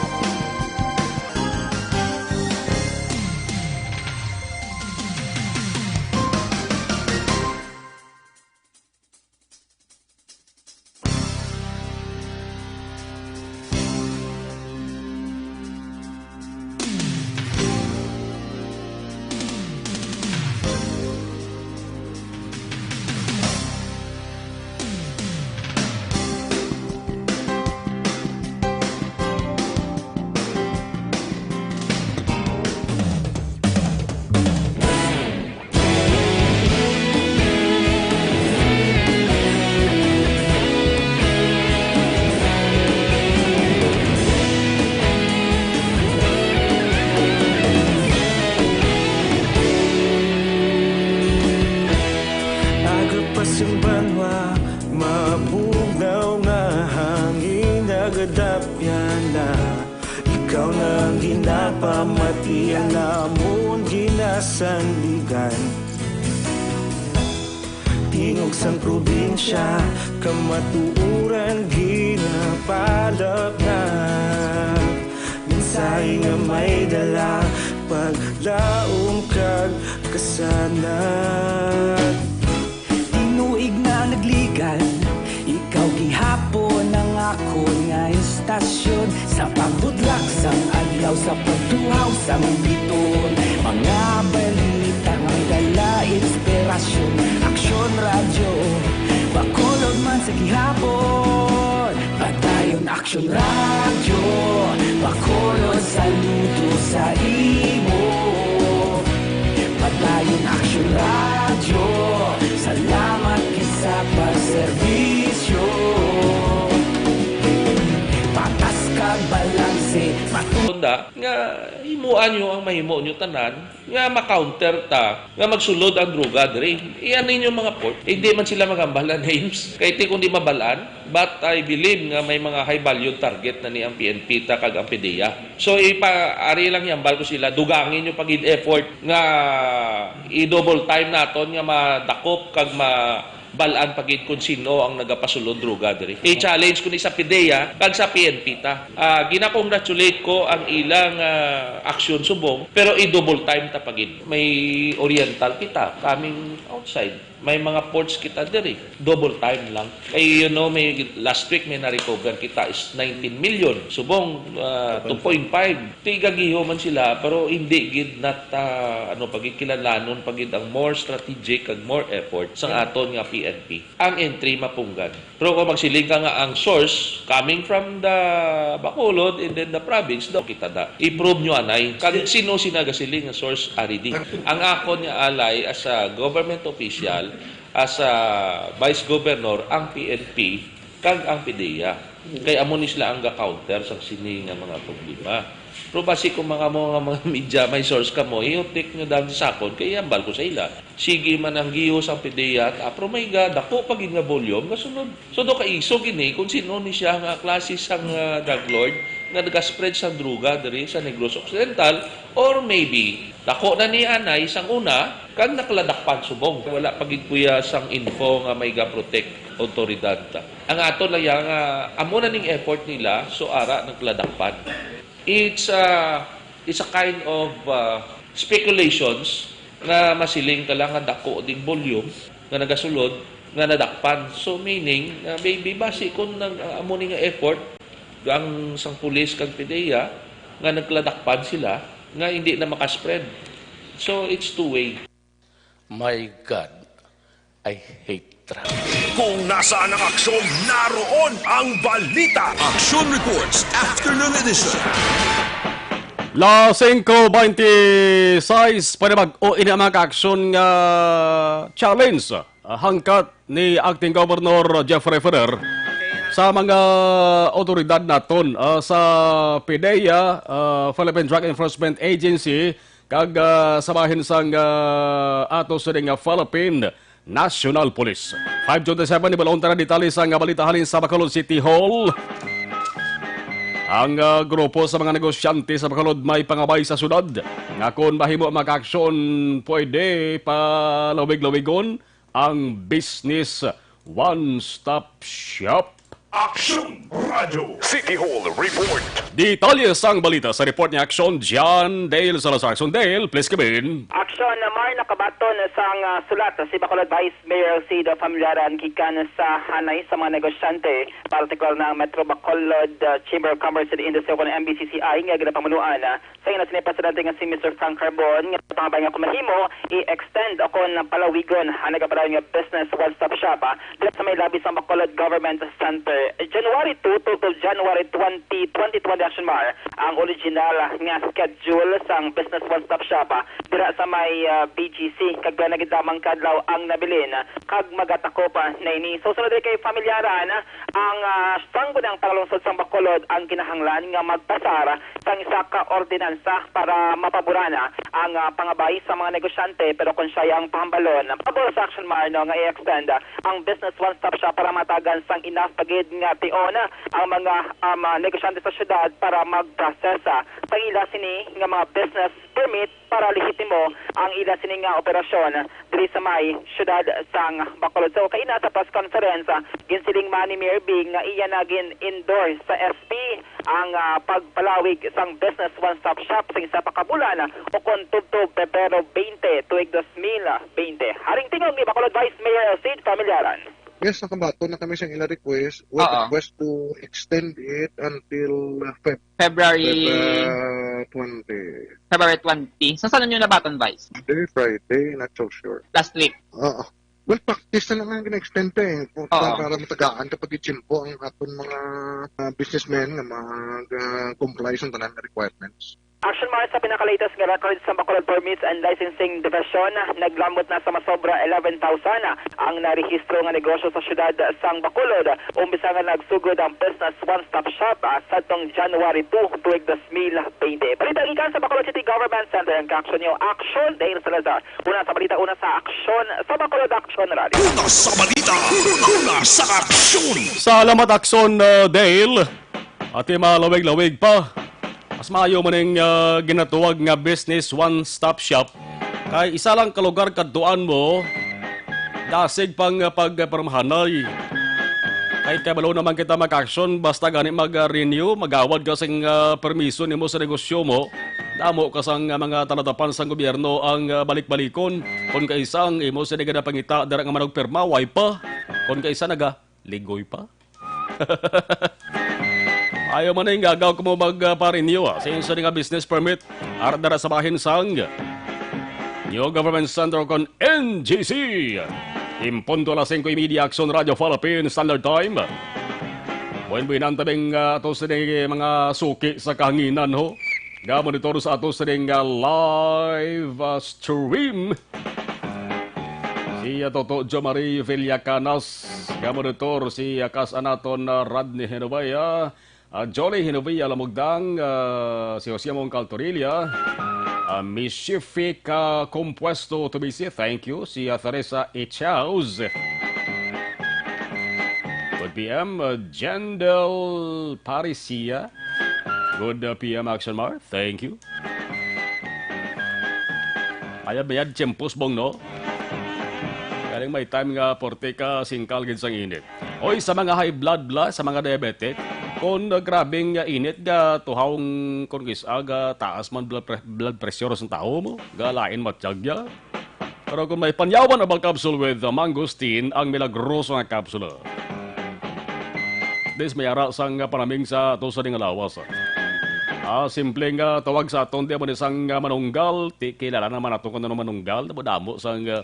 Pon ginasandigan, tingog sang probinsya, kamatuoran ginapalapnag. Mensahe nga may dala, paglaom kag kasanag. Tinuig na nagligan, ikaw gihapon ang akon nga istasyon. Sa pagbudlak sang adlaw, sa pagtuhaw sang biton, mga balita nga may dala inspirasyon. Aksyon Radyo, Bacolod man sa gihapon. Padayon Aksyon Radyo, Bacolod, saludo sa imo. Padayon Aksyon Radyo, salamat gid sa pagserbisyo. Patas kag balanse, matu- Tunda nga himuan nyo ang mahimo nyo tanan nga ma-counter ta nga magsulod ang droga diri. Iya ninyo mga port. Hindi man sila magambal ang names. Kay ti kung di mabalaan, but I believe nga may mga high value target na ni ang P N P ta kag ang PDEA. So ipa ari lang hambal ko sila, dugangi nyo pag effort nga i-double time naton nga madakop kag ma bal-an pa gid kung sino ang nagapasulod droga diri. I-challenge ko ni sa PDEA kag sa P N P ta. Ah, gina-congratulate ko ang ilang, ah, aksyon subong, pero i-double time ta pa gid. May Oriental kita coming outside. May mga ports kita diri. Double time lang. Kay, you know, may last week may na-recover kita is nineteen million. Subong, ah, two point five. Tigagiho man sila, pero hindi gid nat, ah, ano, pagkikilanlanon pa gid ang more strategic kag more effort sa aton nga P N P. Ang entry mapunggan. Pero kung magsiling ka nga ang source coming from the Bacolod and then the province, daw kita da. I-prove nyo anay. Kag sino si nagasiling nga source ari di? Ang akon nga alay as a government official, as a vice governor, ang P N P, kag ang PDEA. Kay amo ni sila ang ga-counter sa sini nga mga problema. Pero basi kung mga mo nga mga media, may source ka mo, i-take nyo down sa sakon, kay hambal ko sa ila. Sige man ang gihos ang PDEA, ah, pero may ga, dako pa gid nga volume, gasunod. So, do kaisog ini kung sino ni siya nga klase sang, ah, drug lord nga nagaspread sang droga diri sa Negros Occidental, or maybe, dako na ni anay sang una, kag nakaladakpan subong. Wala pa gid kuya sang info nga may ga-protect otoridad ta. Ang aton lang yan nga, amo na ning effort nila, so ara nagladakpan. It's, ah, it's a kind of, ah, speculations nga masiling ka lang nga dako ding volume nga nagasulod nga nadakpan. So, meaning, nga maybe basi kung nag-, ah, amo ni nga effort, ang sang pulis kag PDEA nga nagladakpan sila nga hindi na makaspread. So, it's two-way. My God, I hate traffic. Kung nasaan ang aksyon, naroon ang balita. Action Reports, Afternoon Edition. Las singko beintiseis, panibag-o ini ang mga aksyon nga challenge, ah, hangkat ni Acting Governor Jeffrey Ferrer sa mga otoridad naton, ah, sa PDEA, ah, Philippine Drug Enforcement Agency, kag, ah, sa bahin sang, ah, ato sining, ah, Philippine National Police. Five twenty-seven, ibalon ta na detalye sang, ah, balita halin sa Bacolod City Hall. Ang, ah, grupo sa mga negosyante sa Bacolod may pangabay sa syudad nga kon mahimo makaaksyon, pwede palawig-lawigon ang Business One Stop Shop. Action Radio. City Hall Report. Detalye sang balita sa report ni Action John Dale Salazar. Action Dale, please come in. Action, Mar, nakabaton sang, ah, sulat si Bacolod Vice Mayor Cid Familiaran gikan sa hanay sa mga negosyante, partikular na ang Metro Bacolod, ah, Chamber of Commerce and Industry o kon M B C C I nga ginapamunuan, ah, sa ina sini presidente nga si Mister Frank Carbon, nga pangabay nga kung mahimo, i-extend o kon palawigon ang nagapadayon nga Business One Stop Shop, ah, dira sa may lobby sang Bacolod Government Center. January two to, to January twenty, twenty twenty, Action Mar, ang original nga schedule sang Business One Stop Shop, ah, dira sa may, ah, B G C, kag pila na gid lamang ka adlaw ang nabilin, kag magatakop, ah, na ini. So, sunod diri kay Familiaran, ah, ang, ah, Sangguniang Panglungsod sang Bacolod ang kinahanglan nga magpasar sang isa ka ordinansa para mapaboran, ah, ang, ah, pangabay sa mga negosyante, pero kon siya ang pahambalon, pabor sa Action Mar, no, nga i-extend, ah, ang Business One Stop Shop para matagan sang enough pa gid nga tion ang mga, um, ah, negosyante sa syudad para mag-process, ah, sa ila sini nga mga business permit para lehitimo ang ila sini nga operasyon diri sa may syudad sang Bacolod. So, kaina sa press conference, ah, ginsiling man ni Mayor Bing nga iya na gin-endorse sa S P ang, ah, pagpalawig sang Business One Stop Shop sa isa pa ka bulan, ah, ukon tubtob Pebrero twenty, tuig dos mil bente. Haring tingog ni Bacolod Vice Mayor Sid Familiaran. Yes, nakabaton na kami sa ila request. We Oo. request to extend it until Feb-, February Feb-, uh, twenty. February twenty. Sa saan nyo nabaton, Vice? Today, Friday, not so sure. Last week. Oo. Well, practice na lang ang gina-extend ka eh. Kung Oo. Para matagaan kapag itsimpo ang aton mga, uh, businessmen nga mag, uh, comply sa tanan nga requirements. Action Mart, sa pinakalatest nga records sa Bacolod Permits and Licensing Division, naglamot na sa masobra eleven thousand ang narehistro nga negosyo sa siyudad sang Bacolod. Umpisa nga nagsugod ang Business One Stop Shop, ah, sadtong January two, tuig dos mil bente. Balita gikan sa Bacolod City Government Center, ang kaaksyon niyo, Action Dale Salazar. Una sa balita, una sa aksyon sa Bacolod Action Rally. Una sa balita, una sa aksyon. Salamat, Action, uh, Dale. Ati malawig-lawig pa. Mas maayo man ning, ah, ginatuwag nga business one-stop shop. Kay isa lang ka lugar kadtuan mo, dasig pang, ah, pagpirmahanay. Kay kabalo naman kita mag-action, basta gani mag-renew, magawad ka sing, ah, permiso nimo sa negosyo mo. Damo ka sang, ah, mga talatapan sang gobyerno ang, ah, balik-balikon. Kon kaisa ang imo sini nga napangita dira nga manugpirma, way pa. Kon kaisa naga, ligoy pa. Ayaw man na yung gagaw kamo mag, ah, pa-renew, ah. Sa inyo sini nga business permit, ara dara sa bahin sang New Government Center kon N G C. Impunto alas singko y media, Action Radio Philippine Standard Time. Buhin-buhinan tabing, ah, ato sini mga suki sa kahanginan, ho. Ga-monitor sa ato sini nga live, ah, stream. Si, ah, Toto Jo Marie Villacanas, ga-monitor si, ah, kas-an naton, ah, Rodney Hinovia, ah, Jolly Hinovia Lamugdang, ah, si Jose Mong Caltorilla, ah, Miss Shifika Compuesto Tubisi, thank you, si, ah, Teresa Echaus. Good P M, uh, Jendel Parisia. Good, uh, P M Action Mar. Thank you. Ayab-ayab, tiyempos, Bong, no? Galing may time nga porte ka singkal gid sang init. Oy, sa mga high blood bla, sa mga diabetic, kung, uh, grabing, uh, init ga tuhaw ang, kung kis-a ga taas man blood pre-, blood pressure sang tawo mo, ga lain matiyag ya. Pero kung may Panyawan Herbal Capsule with, uh, Mangosteen, ang milagroso nga kapsula. Dis may ara sang, uh, panaming sa ato sa ding lawas. Ah, simple nga tawag sa aton di mo ni sang, uh, manunggal, ti kilala naman ato kung ano manunggal, damo-damo sang, uh,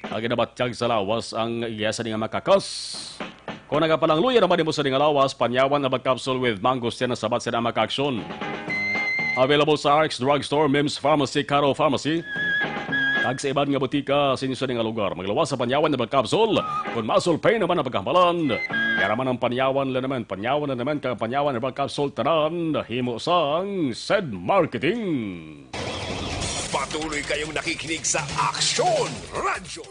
ang ginabatyag sa lawas ang iya sa ding makakas. Kung nagapalangluya naman nimo sa ding lawas, Panyawan Herbal Capsule with Mangosteen na sabat sila maka-action. Available sa Arx Drugstore, Mims Pharmacy, Caro Pharmacy, kag sa iban nga butika sa inyo sa nga lugar. Maglawas sa Panyawan Herbal Capsule. Kung muscle pain naman ang pagkahamalan, yara man ang Panyawan Liniment, Panyawan Liniment, kag Panyawan Herbal Capsule, tanan himo sang Sed Marketing. Patuloy kayong nakikinig sa Aksyon Radyo.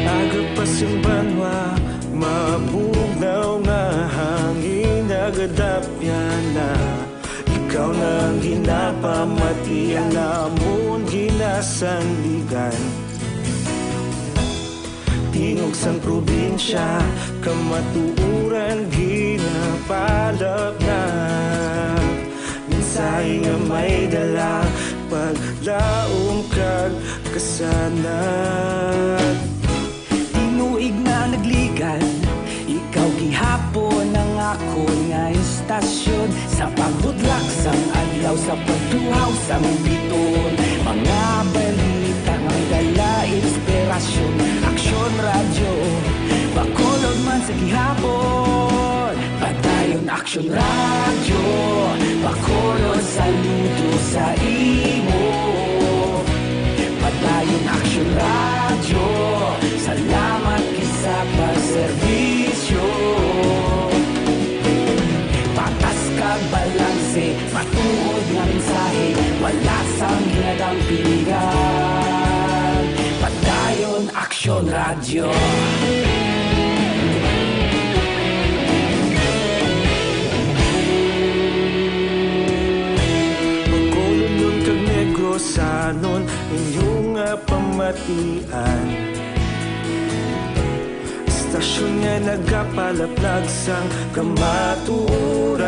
Agapas ang banwa, mabugnaw nga hangin, nagadapya na. Ikaw na ang ginapamati, ang amon ginasandigan. Tingog sang probinsya, kamatuoran ginapalapnap. Mensahe nga may dala, paglaom kag kasanag. Tinuig na nagligad, ikaw gihapon ang akon nga istasyon. Sa pagbudlak sang adlaw, sa pagtuhaw sang biton, mga balita nga Dala inspirasyon, Aksyon Radyo, Bacolod man sa gihapon. Padayon Aksyon Radyo, Bacolod saludo sa imo. Padayon Aksyon Radyo, salamat gid sa pagserbisyo. Patas kag balanse, matuod nga mensahe, wala sang ginadang piligan. Padayon Aksyon Radyo. Bacolod kag Negrosanon, inyo nga pamatian. Istasyon nga nagapalaplag sang kamatuoran.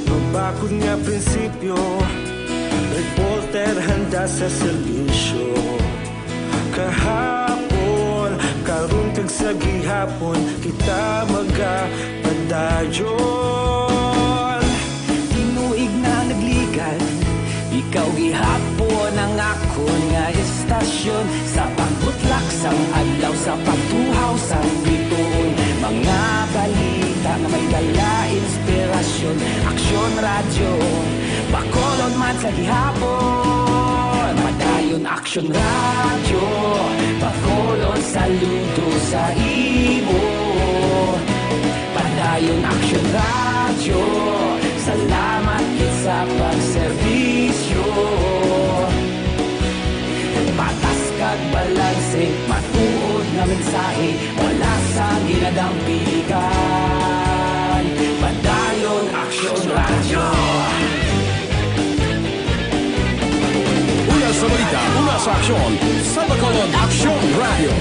Mabakod nga prinsipyo, reporter handa sa serbisyo. Kahapon, karon kag sa gihapon, kita magapadayon. Tinuig na nagligan, ikaw gihapon ang akon nga istasyon. Sa pagbutlak sang adlaw, sa pagtuhaw sang bituon, mga balita nga may dala inspirasyon. Aksyon Radyo, Bacolod man sa gihapon. Padayon Aksyon Radyo, Bacolod saludo sa imo. Padayon Aksyon Radyo, salamat gid sa pagserbisyo. Patas kag balanse, matuod nga mensahe, wala sang ginadang piligan. Padayon Aksyon Radyo. Una sa balita, una sa aksyon, sa Bacolod Aksyon Radyo.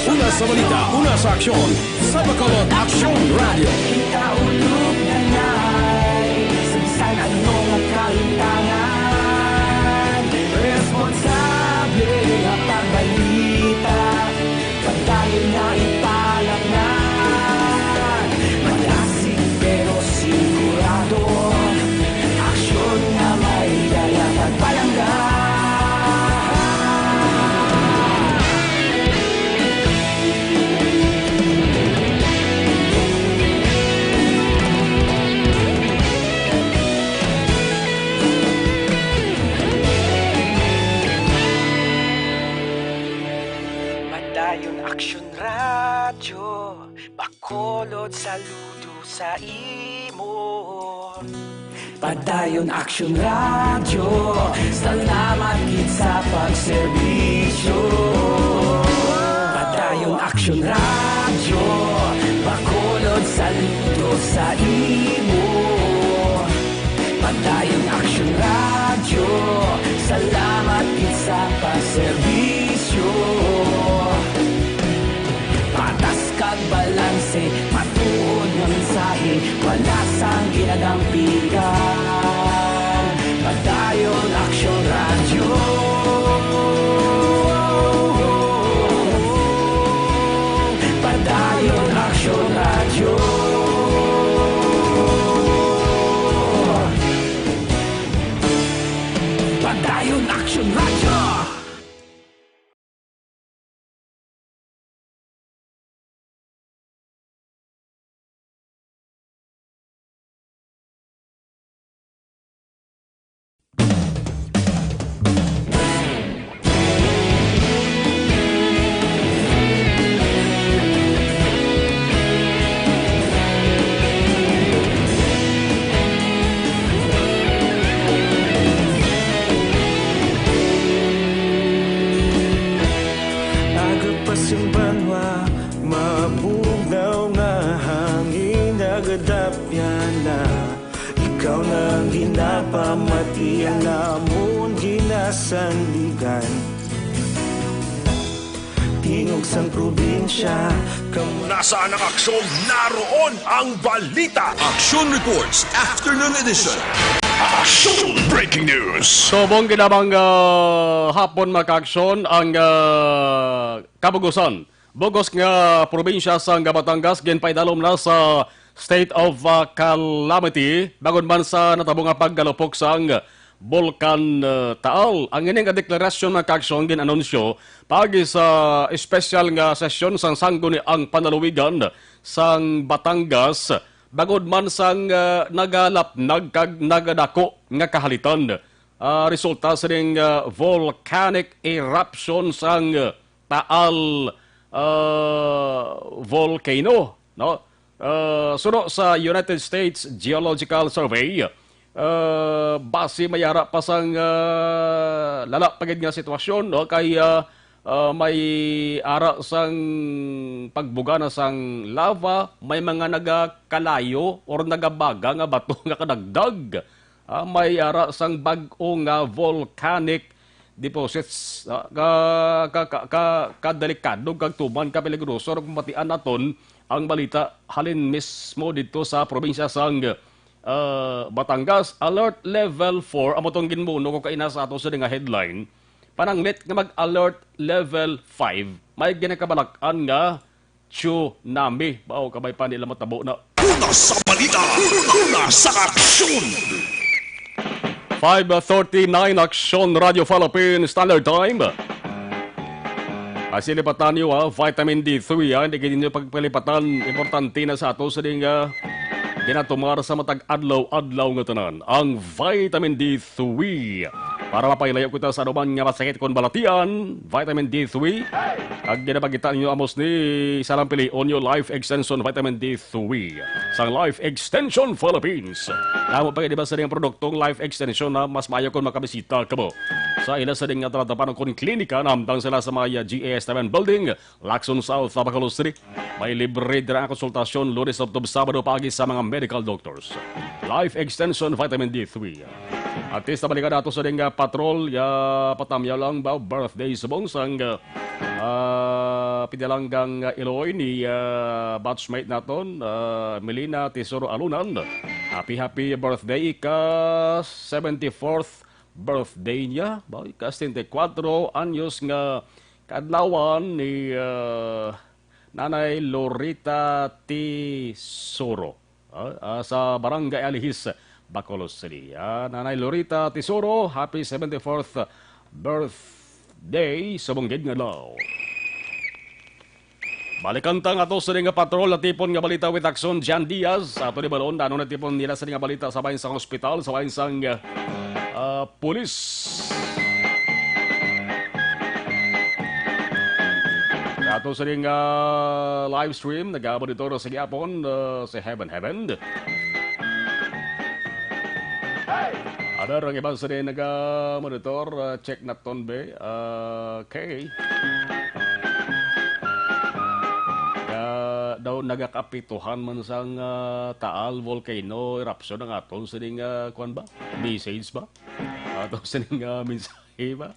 Una sa balita, una sa aksyon, sa Bacolod Aksyon Radyo. Kita ulog na nay, sa bisan anong kalintangan, responsable nga pagbalita, padayon nga ipalatngan. Malasig pero sigurado, aksyon nga may dala pagpalangga. Padayon Aksyon Radyo, Bacolod saludo sa imo. Padayon Aksyon Radyo, salamat gid sa pagserbisyo. Padayon Aksyon Radyo, Bacolod saludo sa imo. Padayon Aksyon Radyo, salamat gid sa pagserbisyo. Patas kag balanse, matuod nga mensahe, wala sang ginadampigan. Padayon Aksyon Radyo. Padayon Aksyon Radyo. Padayon Aksyon Radyo. Aga pa sing banwa, mabugnaw nga hangin nagadapyan na. Ikaw na ang ginapamati, ang amon ginasandigan. Tingog sang probinsya, kam- Nasaan ang aksyon? Naroon ang balita. Action Reports, Afternoon Edition. Action Breaking News. Subong gid lamang, ah, hapon, mga kaaksyon, ang, ah, kabugusan. Bugos nga probinsya sang Batangas ginpaidalom na sa state of, ah, calamity bangod man sa natabo nga paggalupok sang Bulkan, ah, Taal. Ang ini nga deklarasyon nga kaaksyon gin-anunsyo paagi sa espesyal nga sesyon sang Sangguniang Panlalawigan sang Batangas bangod man sang, ah, nagalapnag kag nagadako nga kahalitan, ah, resulta sining, ah, volcanic eruption sang, ah, Taal, ah, volcano, no? Ah, suno sa United States Geological Survey, ah, basi may ara pa sang, ah, lala pa gid nga sitwasyon, no? Kay, ah, ah, may ara sang pagbuga na sang lava, may mga nagakalayo or nagabaga nga bato nga kadagdag. Ah, may ara sang bag-o nga volcanic deposits, ah, ka, ka, ka, ka, kadelikado kag tuman ka peligroso. Kung matian naton ang balita halin mismo dito sa probinsya sang, ah, Batangas, alert level four amo tong ginmuno ko kaina sa ato sa nga headline. Pananglit nga mag-alert level five, may ginakabalak-an nga tsunami. Bao kabay pa nila matabo na. Una sa balita, una sa aksyon. Five thirty-nine, Aksyon Radio Philippines Standard Time. Ay, silipatan niyo, ha, vitamin D three, ha, hindi kayo ninyo pagpalipatan. Importante na sa ato sa ding, ah, ginatumar sa matag adlaw-adlaw nga tanan, ang vitamin D three. Para mapahilayo kita sa anuman nga masakit kon balatian, vitamin D three. Ang ginapakita ninyo amos ni Salam Pilion, yung Life Extension Vitamin D three sang Life Extension Philippines. Namo pa, di ba, sa ding produktong Life Extension na mas maayo kung makabisita ka mo sa ila sa ding nga talatapan o kung klinika na hamtang sila sa mga G A S Taman Building, Lacson South, Bacolod City. May libre dira nga konsultasyon Lunes tubtob Sabado paagi sa mga medical doctors. Life Extension Vitamin D three. Artista balikan nato sa ding, ah, patrol, ya, patamyaw lang ba, birthday subong sang, ah, pinalanggang, ah, Iloy ni, ah, batchmate naton, ah, Melina Tesoro Alunan. Happy, happy birthday, ika seventy-fourth birthday niya, ba, ika setenta y cuatro anyos nga kaadlawan ni, ah, Nanay Lorita Tesoro, ah, ah, sa Barangay Alihis, Bacolod City. Ah, Nanay Lorita Tesoro, happy seventy-fourth birthday sa bunggid nga adlaw. Balikan ta nga ato sa nga patrol, natipon nga balita with Action Jan Diaz. Sa ato ni Balon, ano natipon nila sa nga balita sa bahin sang hospital, sa bahin sang, ah, pulis. Sa ato sa nga live stream, nagamonitor sa gihapon, ah, si Heaven Heaven. Ada ang iban sa naga-monitor, ah, check naton be. Ah, okay. Ah, daw nagakapituhan man sang, ah, Taal volcano eruption ang aton sining, ah, kuwan ba? Message ba? Aton sining, ah, mensahe ba?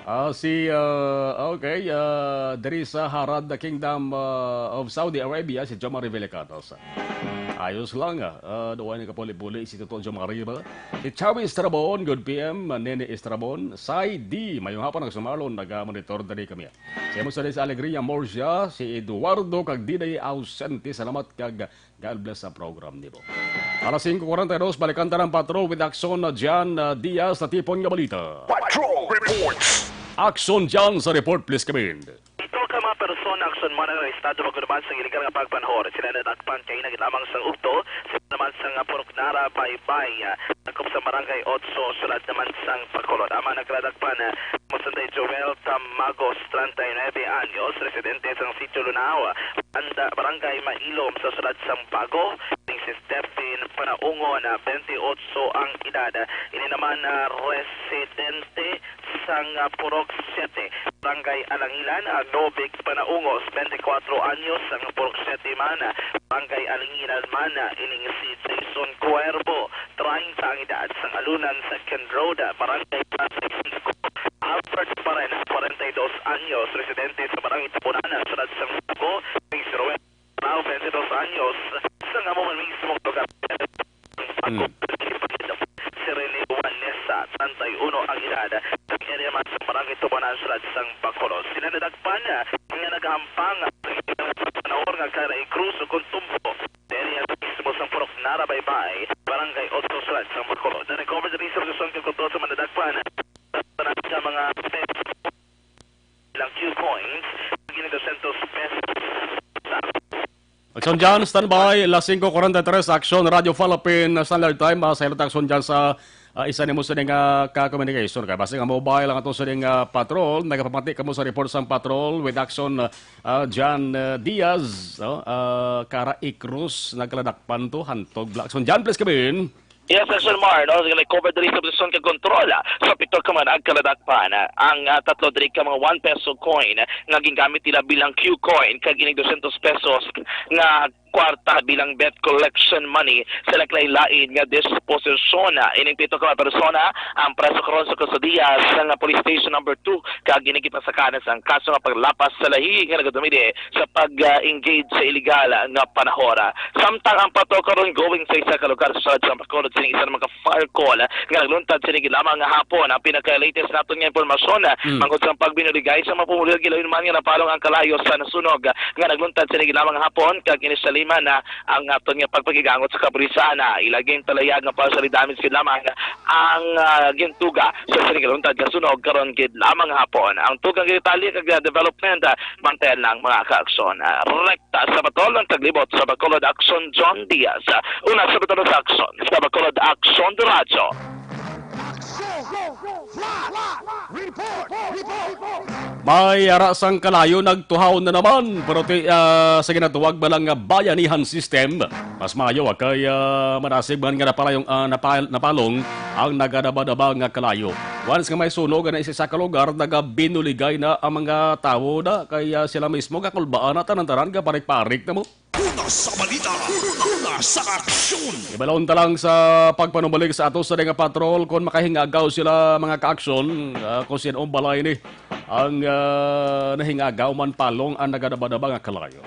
Ah, si, ah, okay, ah, diri sa Harad, the Kingdom, ah, of Saudi Arabia, si Jomari Velicanos. Ayos lang, ah, ah, duwa ni kapuli-puli si Toto Jomari ba? Si Chawi Estrabon, good P M, Nene Estrabon, Sai D, mayong hapon, nagsumalon, naga-monitor dali kami. Si Amos Alegria Morsia, si Eduardo kag Diday ausente, salamat kag God bless sa program nimo. Alas singko kwarenta y dos, balikan ta ang patrol with Action na Jan, uh, Diaz sa tipon nga balita. Patrol reports. Action Jan sa report, please come in. Pito ka mga persona aksyon man ang arestado pagkunaban sa iligal nga pagpanhor. Sila nadakpan kay naglamang sang ugto, sila naman sang Purok Nara, Baybay, ah, sakop sa Barangay Otso, sulad naman sang Bacolod. Ama nagradakpan, ah, Masanday Joel Tamagos, treinta y nueve anyos, residente sang Sitio Lunao, Anda, Barangay Mailom sa sulad sang Bago, ning si Stephen Panaungon, ah, twenty-eight ang edad. Ini naman, ah, residente sang, ah, Purok siete, Barangay Alangilan, ah, Dovic Panaungos, twenty-four anyos, sang Purok siete man, ah, Barangay Alangilan man, ah, ining si Jason Cuervo, treinta ang edad, sang Alunan Second Road, ah, Barangay Pasay Cinco, Albert Paren, forty-two anyos, residente sa Barangay Tabunan, sulad sang Bago, ning si Roel Arao, twenty-two anyos, sang amo man mismong lugar. Mm. Si Rene Juanesa, treinta y uno ang edad, sa area man sa Barangay Tubanan, sulad sang Bacolod. Sila nadakpan nga nagahampang sa iligal nga pagpanhor motor nga Cara i Cruz o kon tumbo. Diri sa mismo sang Purok Narabaybay, Barangay Otso, Siyudad sang Bacolod. Na-recover diri sa posesyon kag kontrol sa madadakpan. Sa tanan ka mga pesos, ilang Q coins, kag dosyentos pesos. Action John, standby. Las singko kuwarenta y tres, Action Radio Philippine Standard Time. Ah, sa ilot Action John sa ah, isa nimo sini nga ka-communication. Kay basi nga mobile ang ato sini nga patrol, nagapamati kamo sa report sang patrol with Action ah, John ah, Diaz, no? Ah, Cara i Cruz, nagkaladakpan to, hantog Black. Action John, please come in. Yes, Sir Mar, no? Sige, cover diri sa posisyon kag kontrol, ah, sa pito ka mga nagkaladakpan, ah, ang, ah, tatlo diri ka mga one peso coin nga gingamit nila bilang Q coin kag ining dosyentos pesos nga kwarta bilang debt collection money sa naglain-lain nga disposisyon. Ah, ining pito ka mga persona ang preso karon sa kustodiya sa nga Police Station Number Two kag ining gipasakanan sang kaso nga paglapas sa lahi nga nagadumili sa pag-engage sa iligal nga panahon. Samtang ang pato karon going sa isa ka lugar sa siyudad sa Bacolod, sining isa naman ka fire call nga nagluntad sini gid lamang nga hapon. Ang pinaka-latest naton nga impormasyon, mm, mangod sa pagbinuligay sa mga pumuluyo, gilayon man nga napalong ang kalayo sa nasunog nga nagluntad sini gid lamang nga hapon, kag ini sa lima na ang aton nga pagpakigangot sa kapulisan. Ila ginpalayag nga partially damage gid lamang ang, ah, gintuga sa sini nga luntad nga sunog karon gid lamang nga hapon. Ang tugang detalye kag, ah, development, ah, bantayan lang, mga kaaksyon. Ah, rekta sa Batol ang taglibot sa Bacolod Action, John Diaz. Una sa Batol sa Action, sa Bacolod Action Radyo. May ara sang kalayo nagtuhaw na naman, pero ti, ah, sa ginatawag ba lang nga bayanihan system, mas maayo, ah, kay, ah, manasig man nga napalayong, ah, napal-, napalong ang nagadabadaba nga kalayo. Once nga may sunog na isa ka lugar, nagabinuligay na ang mga tawo na kay, ah, sila mismo gakulbaan na tanan-tanan gaparik-parik na mo. Una sa balita, una sa aksyon. Ibalon ta lang sa pagpanumalik sa ato sa nga patrol kung makahingagaw sila mga kaaksyon, ah, kung sino ang balay ni ang, ah, nahingagaw man palong ang nagadabadaba nga kalayo.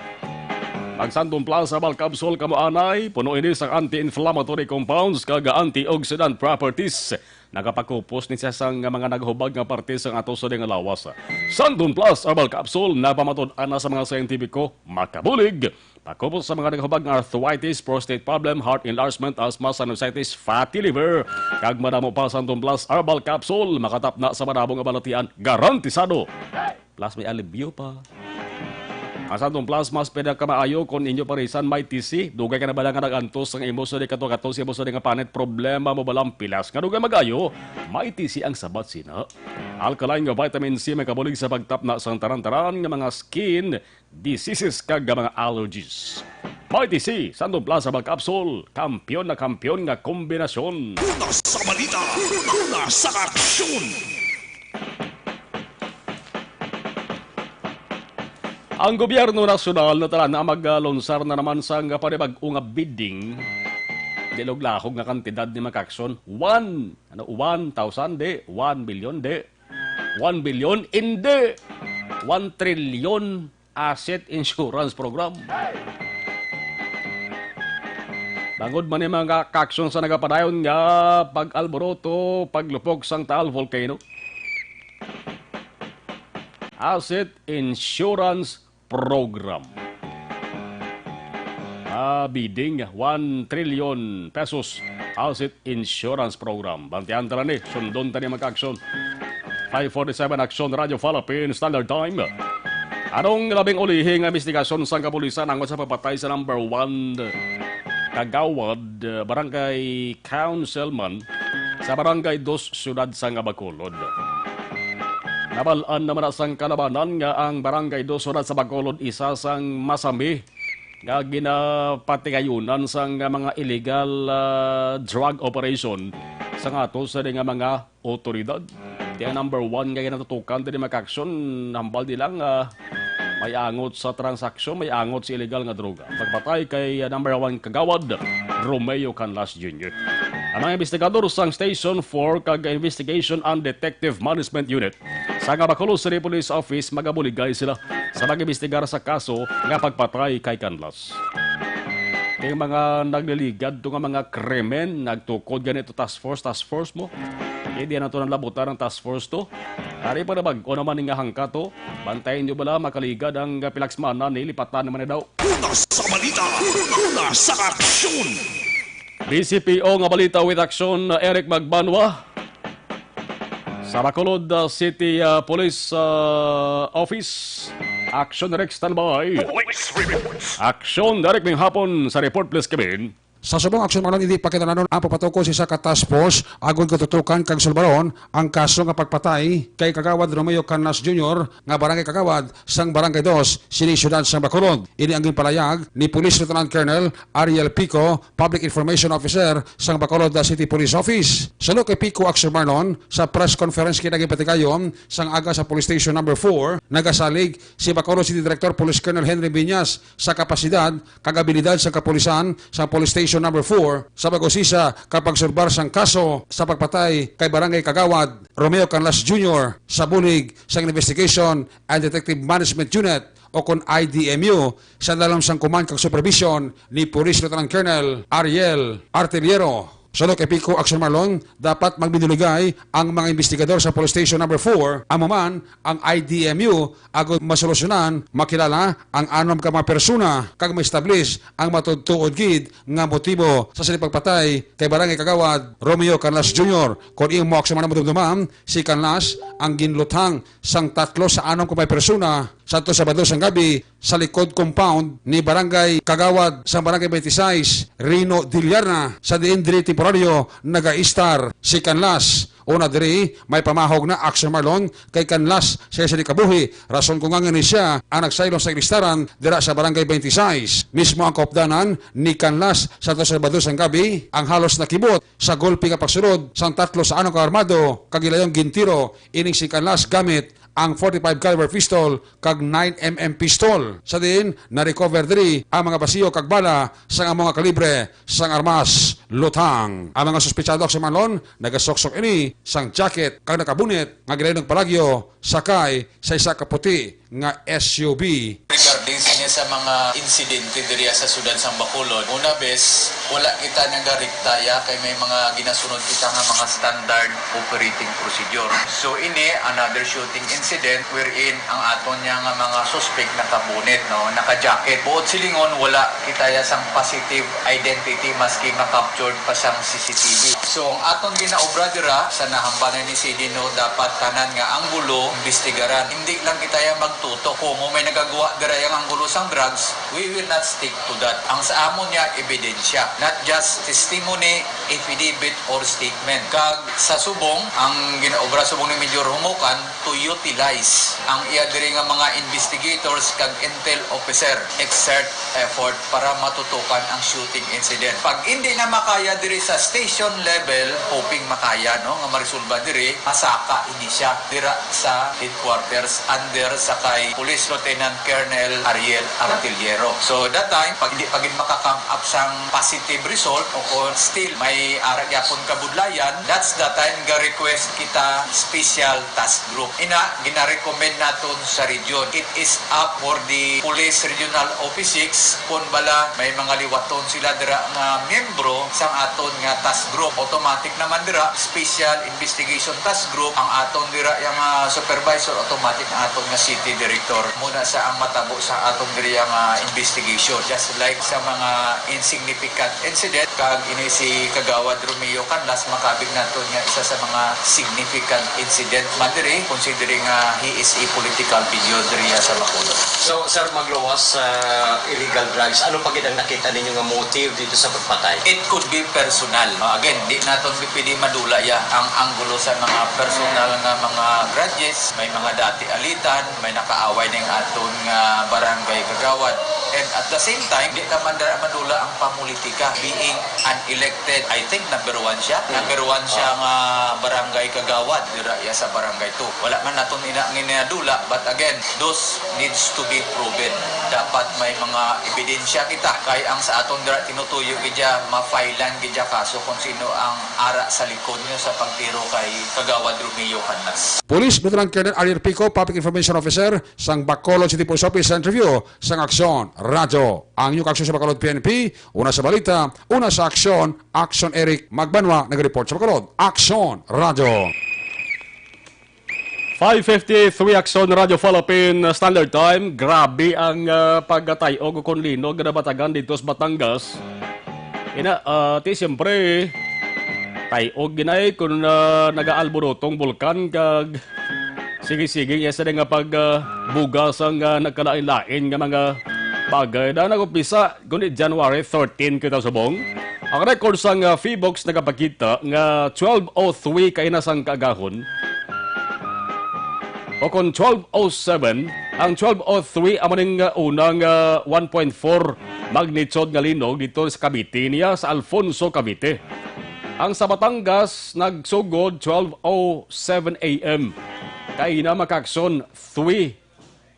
Ang Santon Plus Herbal Capsule kamo anay, puno ini sa anti-inflammatory compounds kag antioxidant properties. Nagapakupos ni siya sang mga naghubag nga parte sang ato sa nga lawas. Santon Plus Herbal Capsule napamatud-an na sa mga siyentipiko, makabulig. Pakupos sa mga naghubag nga arthritis, prostate problem, heart enlargement, asthma, sinusitis, fatty liver. Kag madamo pa, Santon Plus Herbal Capsule makatapna sa madamo nga balatian. Garantisado. Plus may alibyo pa. Ang Santon Plus mas pinakamaayo kung inyo parisan may T C. Dugay ka na bala nga nag-antos ang imo sa di kato-kato sa imo sa di nga panit. Problema mo balang pilas nga dugay mag-ayo? May T C ang sabat sina. Alkaline nga vitamin C may kabulig sa pagtapna sang taran-taran nga mga skin diseases kag mga allergies. May T C, Santon Plus Herbal Capsule, kampiyon na kampiyon nga kombinasyon. Una sa balita, una sa aksyon. Ang gobyerno nasyonal na tanan na maglunsar na naman sang panibag-o nga bidding. Di lahog-lahog nga kantidad ni mga kaaksyon. One, ano, one thousand, di. One billion, di. One billion, hindi. One trillion asset insurance program. Bangod man ni mga kaaksyon sa nagapadayon nga pag-alboroto, paglupok sang Taal Volcano. Asset Insurance Program. Ah, bidding, one trillion pesos Asset Insurance Program. Bantian ta ni, sundon ta ni mga kaaksyon. Five forty-seven Action Radio Philippine Standard Time. Anong labing ulihi nga investigasyon sang kapulisan angot sa pagpatay sa number one kagawad, uh, barangay councilman sa Barangay Dos, Siyudad sang Bacolod? Nabal-an naman na sang kalabanan nga ang Barangay Dos, Siyudad sa Bacolod, isa sang masami nga ginapatigayunan sang mga illegal, ah, drug operation sa nga ato sa nga mga otoridad. Kaya number one nga ginatutukan diri mga kaaksyon, hambal di lang, ah, may angot sa transaksyon, may angot sa illegal nga droga. Pagpatay kay, ah, number one kagawad, Romeo Canlas Junior. Ang mga investigador sang Station four kag Investigation and Detective Management Unit sa nga Bacolod City Police Office magabuligay sila sa pag-imbestigar sa kaso nga pagpatay kay Canlas. Kay mga nagliligad to nga mga krimen, nagtukod gani to task force, task force mo. Kay di na to nalabutan ang task force to. Ari pa na bag-o naman nga hangkato, bantayan nyo bala makaligad ang pilaksmana ni lipatan naman na daw. Una sa balita, una sa aksyon. B C P O nga balita with action, Eric Magbanwa. Sa Bacolod uh, City uh, Police uh, Office, Action Eric standby. Police reports. Action Eric, may hapon sa report, please, Kevin. Sa subong aksyon, mga hindi pa kinahanglan ang pagpatukod sa isa ka task force agod katutukan kag sulbaron ang kaso nga pagpatay kay Kagawad Romeo Canlas Junior nga barangay kagawad sang Barangay Dos, sini siyudad sang Bacolod. Ini ang ginpalayag ni Police Lieutenant Colonel Ariel Pico, Public Information Officer sang Bacolod City Police Office. Suno kay Pico Action Marlon, sa press conference kinagipatigayon sang aga sa Police Station Number four, nagasalig si Bacolod City Director Police Colonel Henry Viñas sa kapasidad kag abilidad sa kapulisan sa Police Station Number four sa pag-usisa kag pagsulbar sang kaso sa pagpatay kay Barangay Kagawad Romeo Canlas Junior sa bulig sang Investigation and Detective Management Unit o kon I D M U sa dalom sang command kag supervision ni Police Lieutenant Colonel Ariel Artillero. Suno kay Pico Action Marlon, dapat magbinuligay ang mga investigador sa Police Station Number four, amo man ang I D M U, agod masolusyonan, makilala ang anom ka mga persona kag ma-establish ang matuod-tuod gid nga motibo sa sini pagpatay kay Barangay Kagawad Romeo Canlas Junior. Kon imo aksyon man ang madumduman, si Canlas ang ginluthang sang tatlo sa anom ka mga persona sa to Sabado sang gabi sa likod compound ni Barangay Kagawad sang Barangay twenty-six, Rino Dillarna, sa diin diri temporaryo nagaistar si Canlas. Una diri, may pamahog na Action Marlon kay Canlas sa iya sini kabuhi, rason kung nganhi siya ang nagsaylo sa ilistaran dira sa Barangay twenty-six. Mismo ang kaupdanan ni Canlas sa to Sabado sang gabi ang halos nakibot sa golpe nga pagsulod sang tatlo sa anom ka armado kag gilayong gintiro ining si Canlas gamit ang forty-five caliber pistol kag nine M M pistol. Sa diin, na-recover diri ang mga basiyo kag bala sang amo nga kalibre sang armas. Luthang. Ang mga suspetsado sa Manlon nagasuksok ini sang jacket kag nakabunit nga ginayong palagyo sakay sa isa ka puti nga S U V. Regarding sa niya sa mga insidente diriya sa siyudad sang Bacolod, una, bes, wala kita nagariktaya kay may mga ginasunod kita nga mga standard operating procedure. So ini, another shooting incident wherein ang aton niya nga mga suspect nakabunit, no, naka-jacket. Buot silingon, wala kita ya sang positive identity maski ma-captured pa sang C C T V. So ang aton ginaobra dira sa nahambal ni C D, no, dapat tanan nga anggulo imbestigaran. Hindi lang kita ya magtutok. Kung may nagagwa dira yang anggulo sang drugs, we will not stick to that. Ang sa amon niya, ebidensya. Not just testimony, affidavit, or statement. Kag sa subong, ang ginaobra subong ni Major Humukan to utilize ang iya diri nga mga investigators kag intel officer, exert effort para matutukan ang shooting incident. Pag hindi na makaya diri sa station level, hoping makaya, no, nga maresolba diri, masaka ini siya dira sa headquarters under sa kay Police Lieutenant Colonel Ariel Artillero. So that time, pag hindi pa gid maka-come up sang positive result o kung still may ara gyapon kabudlayan, that's the time ga-request kita special task group. Ina, gina-recommend naton sa region. It is up for the Police Regional Office six kung bala may mga liwaton sila dira nga miyembro sang aton nga task group. Automatic naman dira, special investigation task group, ang aton dira yang, ah, supervisor, automatic ang aton nga city director. Muna sa ang matabo sa aton diri nga investigation. Just like sa mga insignificant incident, kag ini si Kagawad Romeo Canlas, makabig naton nga isa sa mga significant incident man diri, considering nga he is a political figure diri sa Bacolod. So, Sir, magluwas sa illegal drugs, ano pa gid ang nakita ninyo nga motive dito sa pagpatay? It could be personal. No? Again, di naton pwede madula ya ang anggulo sa mga personal nga mga grudges, may mga dati alitan, may nakaaway ning aton nga barangay kagawad. And at the same time, di naman dira madula ang pamulitika. Being an elected, I think number one siya. Number one siya nga barangay kagawad dira ya sa barangay two. Wala man naton ina nga ginadula, but again, those needs to be proven. Dapat may mga ebidensya kita. Kay ang sa aton dira tinutuyo gid ya, ma-filean gid ya kaso kung sino ang ara sa likod niyo sa pagtiro kay Kagawad Romeo Canlas. Police Lieutenant Colonel Ariel Pico, Public Information Officer sang Bacolod City Police Office, sa interview sang Aksyon Radyo. Ang inyong aksyon sa Bacolod P N P, una sa balita, una sa aksyon, Aksyon Eric Magbanwa, nag-report sa Bacolod. Aksyon Radyo. Five fifty-three Aksyon, Radyo Philippine Standard Time. Grabe ang, ah, pagkatay-og kon linog nga nabatagan dito sa Batangas. Ina, ah, ti siyempre, tay-og ginay kung, ah, nagaalborotong bulkan kag sige-sige iya sila nga pag, ah, buga sang, ah, nagkalain-lain nga mga bagay na nag-umpisa kundi January thirteen kita subong. Ang record sang, ah, Phybox nagapakita nga twelve oh three kaina sang kaagahon. O kon twelve oh seven, ang twelve oh three amo ning, ah, unang, ah, one point four magnitude nga linog dito sa Cavite, niya sa Alfonso, Cavite. Ang sa Batangas nagsugod twelve oh seven A M. Kaina, mga kaaksyon, three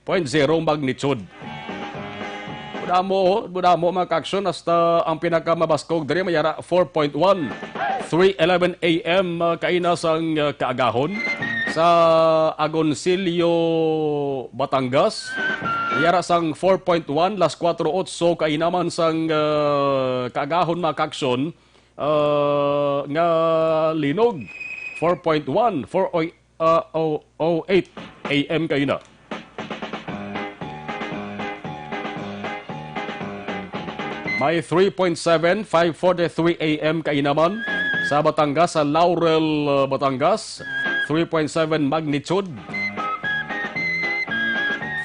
point zero magnitude. Budamo, budamo, mga kaaksyon, hasta ang pinakamabaskog diri mayara four point one, three eleven A M, uh, kaina sang, uh, kaagahon sa Agoncillo, Batangas. Mayara sang four point one, las kuwatro otso kaina man sang, uh, kaagahon, mga kaaksyon, uh, nga linog. Four point one, four, uh, oh, oh eight A M kaina. May three point seven, five forty-three A M kaina man sa Batangas, sa Laurel, uh, Batangas. Three point seven magnitude.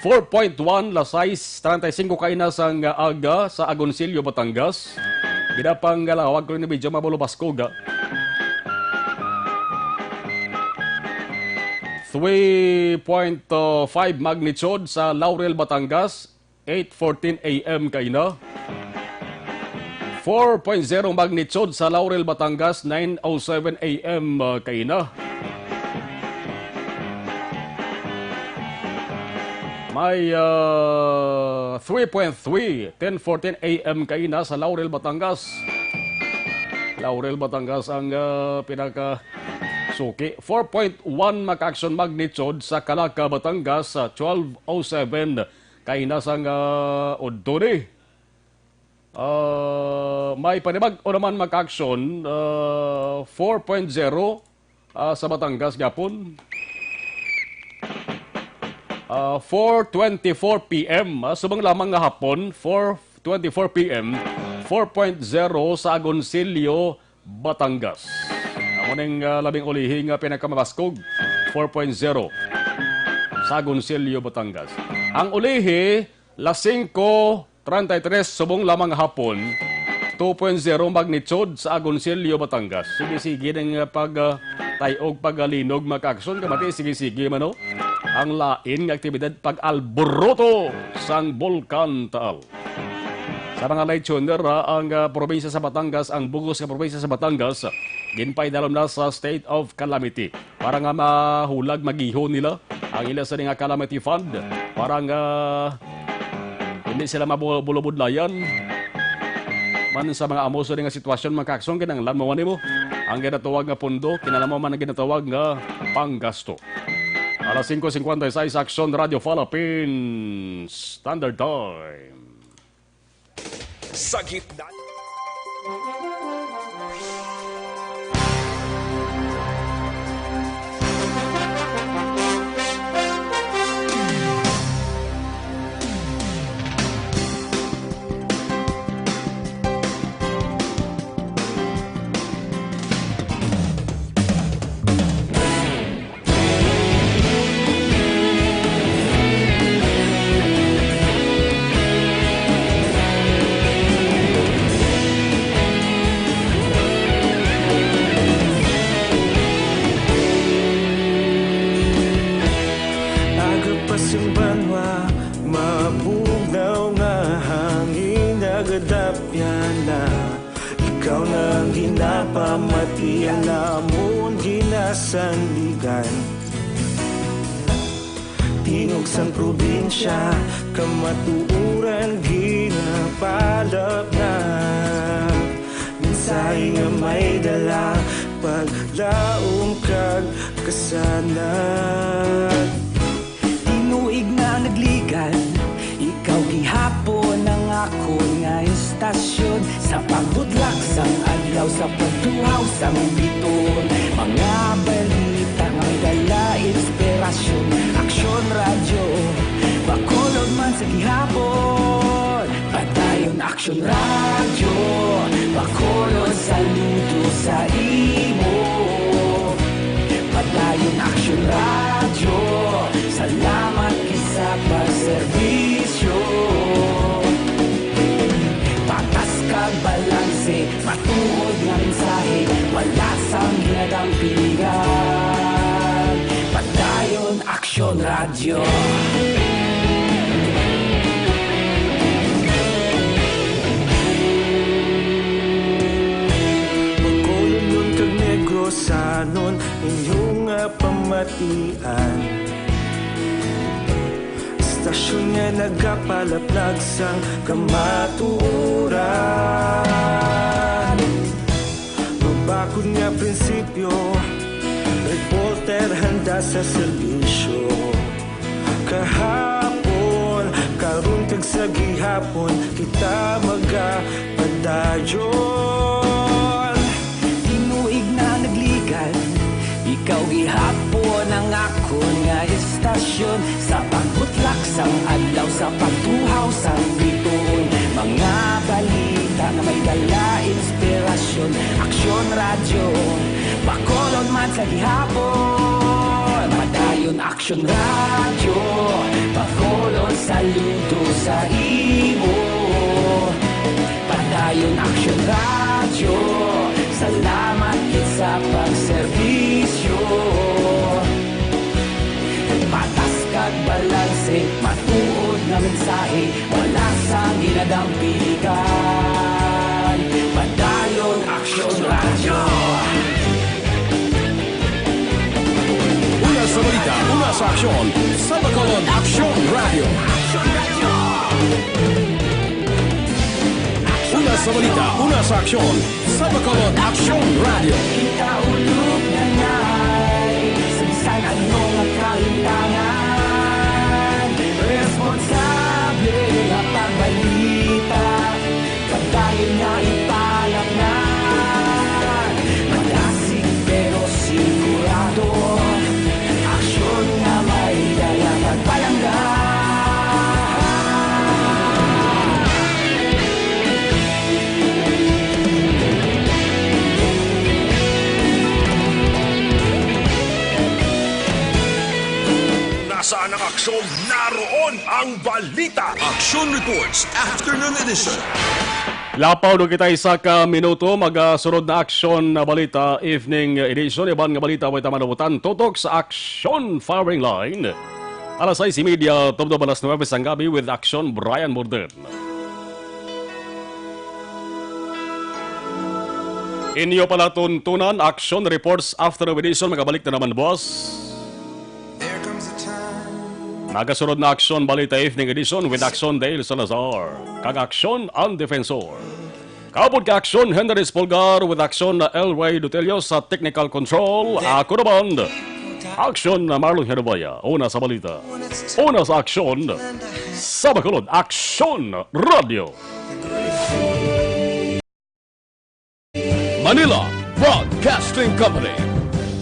Four point one, las sais treinta y cinco kaina sang aga sa Agoncillo, Batangas. Gidapang nga lawag ko ni medyo mabulo baskog, ah. Three point five magnitude sa Laurel, Batangas, eight fourteen A M kaina. Four point zero magnitude sa Laurel, Batangas, nine oh seven A M, uh, kaina. May, uh, three point three, ten fourteen A M kaina sa Laurel, Batangas. Laurel, Batangas ang, uh, pinaka suki. Four point one, mga kaaksyon, magnitude sa Calaca, Batangas, sa twelve oh seven kaina sang, uh, udto ni. Ah, may panibag-o naman, mga kaaksyon, ah, four point zero, ah, sa Batangas gapon. Ah, four twenty-four P M, ah, subong lamang nga hapon, four twenty-four P M, four point zero sa Agoncillo, Batangas. Amo ning, ah, labing ulihi nga pinakamabaskog, four point zero sa Agoncillo, Batangas. Ang ulihi, las singko treinta y tres subong lamang hapon, two point zero magnitude sa Agoncillo, Batangas. Sige-sige ning, ah, pag, ah, tay-og, pag, ah, linog, mga kaaksyon, kamati, sige-sige man, oh. Ang lain nga aktibidad, pag-alboroto sang Bulkan Taal. Sa mga late tuner, ha, ang, ah, probinsya sa Batangas, ang bug-os nga probinsya sa Batangas, ginpaidalom na sa state of calamity para nga mahulag, magihon nila ang ila sini nga calamity fund para nga hindi sila mabulubudlayan man sa mga amo sini nga sitwasyon, mga kaaksyon. Kinahanglan mo man nimo ang ginatawag nga pondo, kinahanglan mo man ang ginatawag nga panggasto. Alas singko cincuenta y seis, Aksyon, Radyo Philippines Standard Time. Sa gitna. Aga pa sing banwa, mabugnaw nga hangin nagadapyan na. Ikaw na ang ginapamati, ang namon ginasandigan. Tingog sang probinsya, kamatuoran ginapalapnap. Mensahe nga may dala, paglaom kag kasanag. Tinuig na nagligan, ikaw gihapon ang akon nga istasyon. Sa pagbutlak sang adlaw, sa pagtuhaw sang biton, mga balita nga may dala inspirasyon. Aksyon Radyo, Bacolod man sa gihapon. Padayon Aksyon Radyo, Bacolod, saludo sa imo. Padayon Aksyon Radyo, salamat gid sa pagserbisyo. Patas kag balanse, matuod nga mensahe, wala sang ginadampigan. Padayon Aksyon Radyo. Bacolodnon kag Negrosanon, inyo nga pamatian. Estasyon nga nagapalaplag sang kamatuoran. Mabakod nga prinsipyo, reporter handa sa serbisyo. Kahapon, karon kag sa gihapon, kita magapadayon. Tinuig na nagligan, ikaw gihapon ang akon nga estasyon. Sa pagbutlak sang adlaw, sa pagtuhaw sang bituon, mga balita nga may dala inspirasyon. Aksyon Radyo, Bacolod man sa gihapon. Padayon Aksyon Radyo, Bacolod, saludo sa imo. Padayon Aksyon Radyo, salamat gid sa pagserbisyo. Patas kag balanse, matuod nga mensahe, wala sang ginadampigan. Padayon Aksyon Radyo. Una sa balita, una sa aksyon, sa Bacolod Aksyon Radyo. Una sa balita, una sa aksyon, sa Bacolod Aksyon Radyo. Kita ulog na ngay, sa bisan ano nga kalintangan, responsable nga pagbalita, padayon nga ipalapnan. Madasig pero sigurado, aksyon nga may dala pagpalangga. Nasaan ang aksyon? Naroon ang balita. Action Reports, Afternoon Edition. Lapaw na kita isa ka minuto, magasunod na aksyon na balita, evening edition. Iban nga balita, way tamanabutan tutok sa action firing line. Alas sais y media, tubtob alas nuwebe sang gabi with action, Brian Morden. Inyo palatuntunan, action reports after the edition. Magabalik na naman, boss. There comes a time. Nagasunod na action, balita, evening edition with action, Dale Salazar. Kag action, ang defensor. Kaupod ka action, Henry Espolgar with action, Elway Dutelio sa technical control. Ako naman, action, Marlon Herboya. Una sa balita. Una sa action. Sa Bacolod, Action Radio. Manila Broadcasting Company.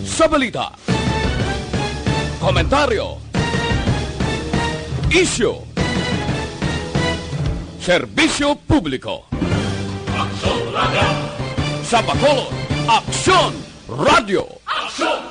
Sa balita, komentaryo, isyu, serbisyo publiko. Aksyon Radio. Sa Bacolod, Aksyon Radio. Aksyon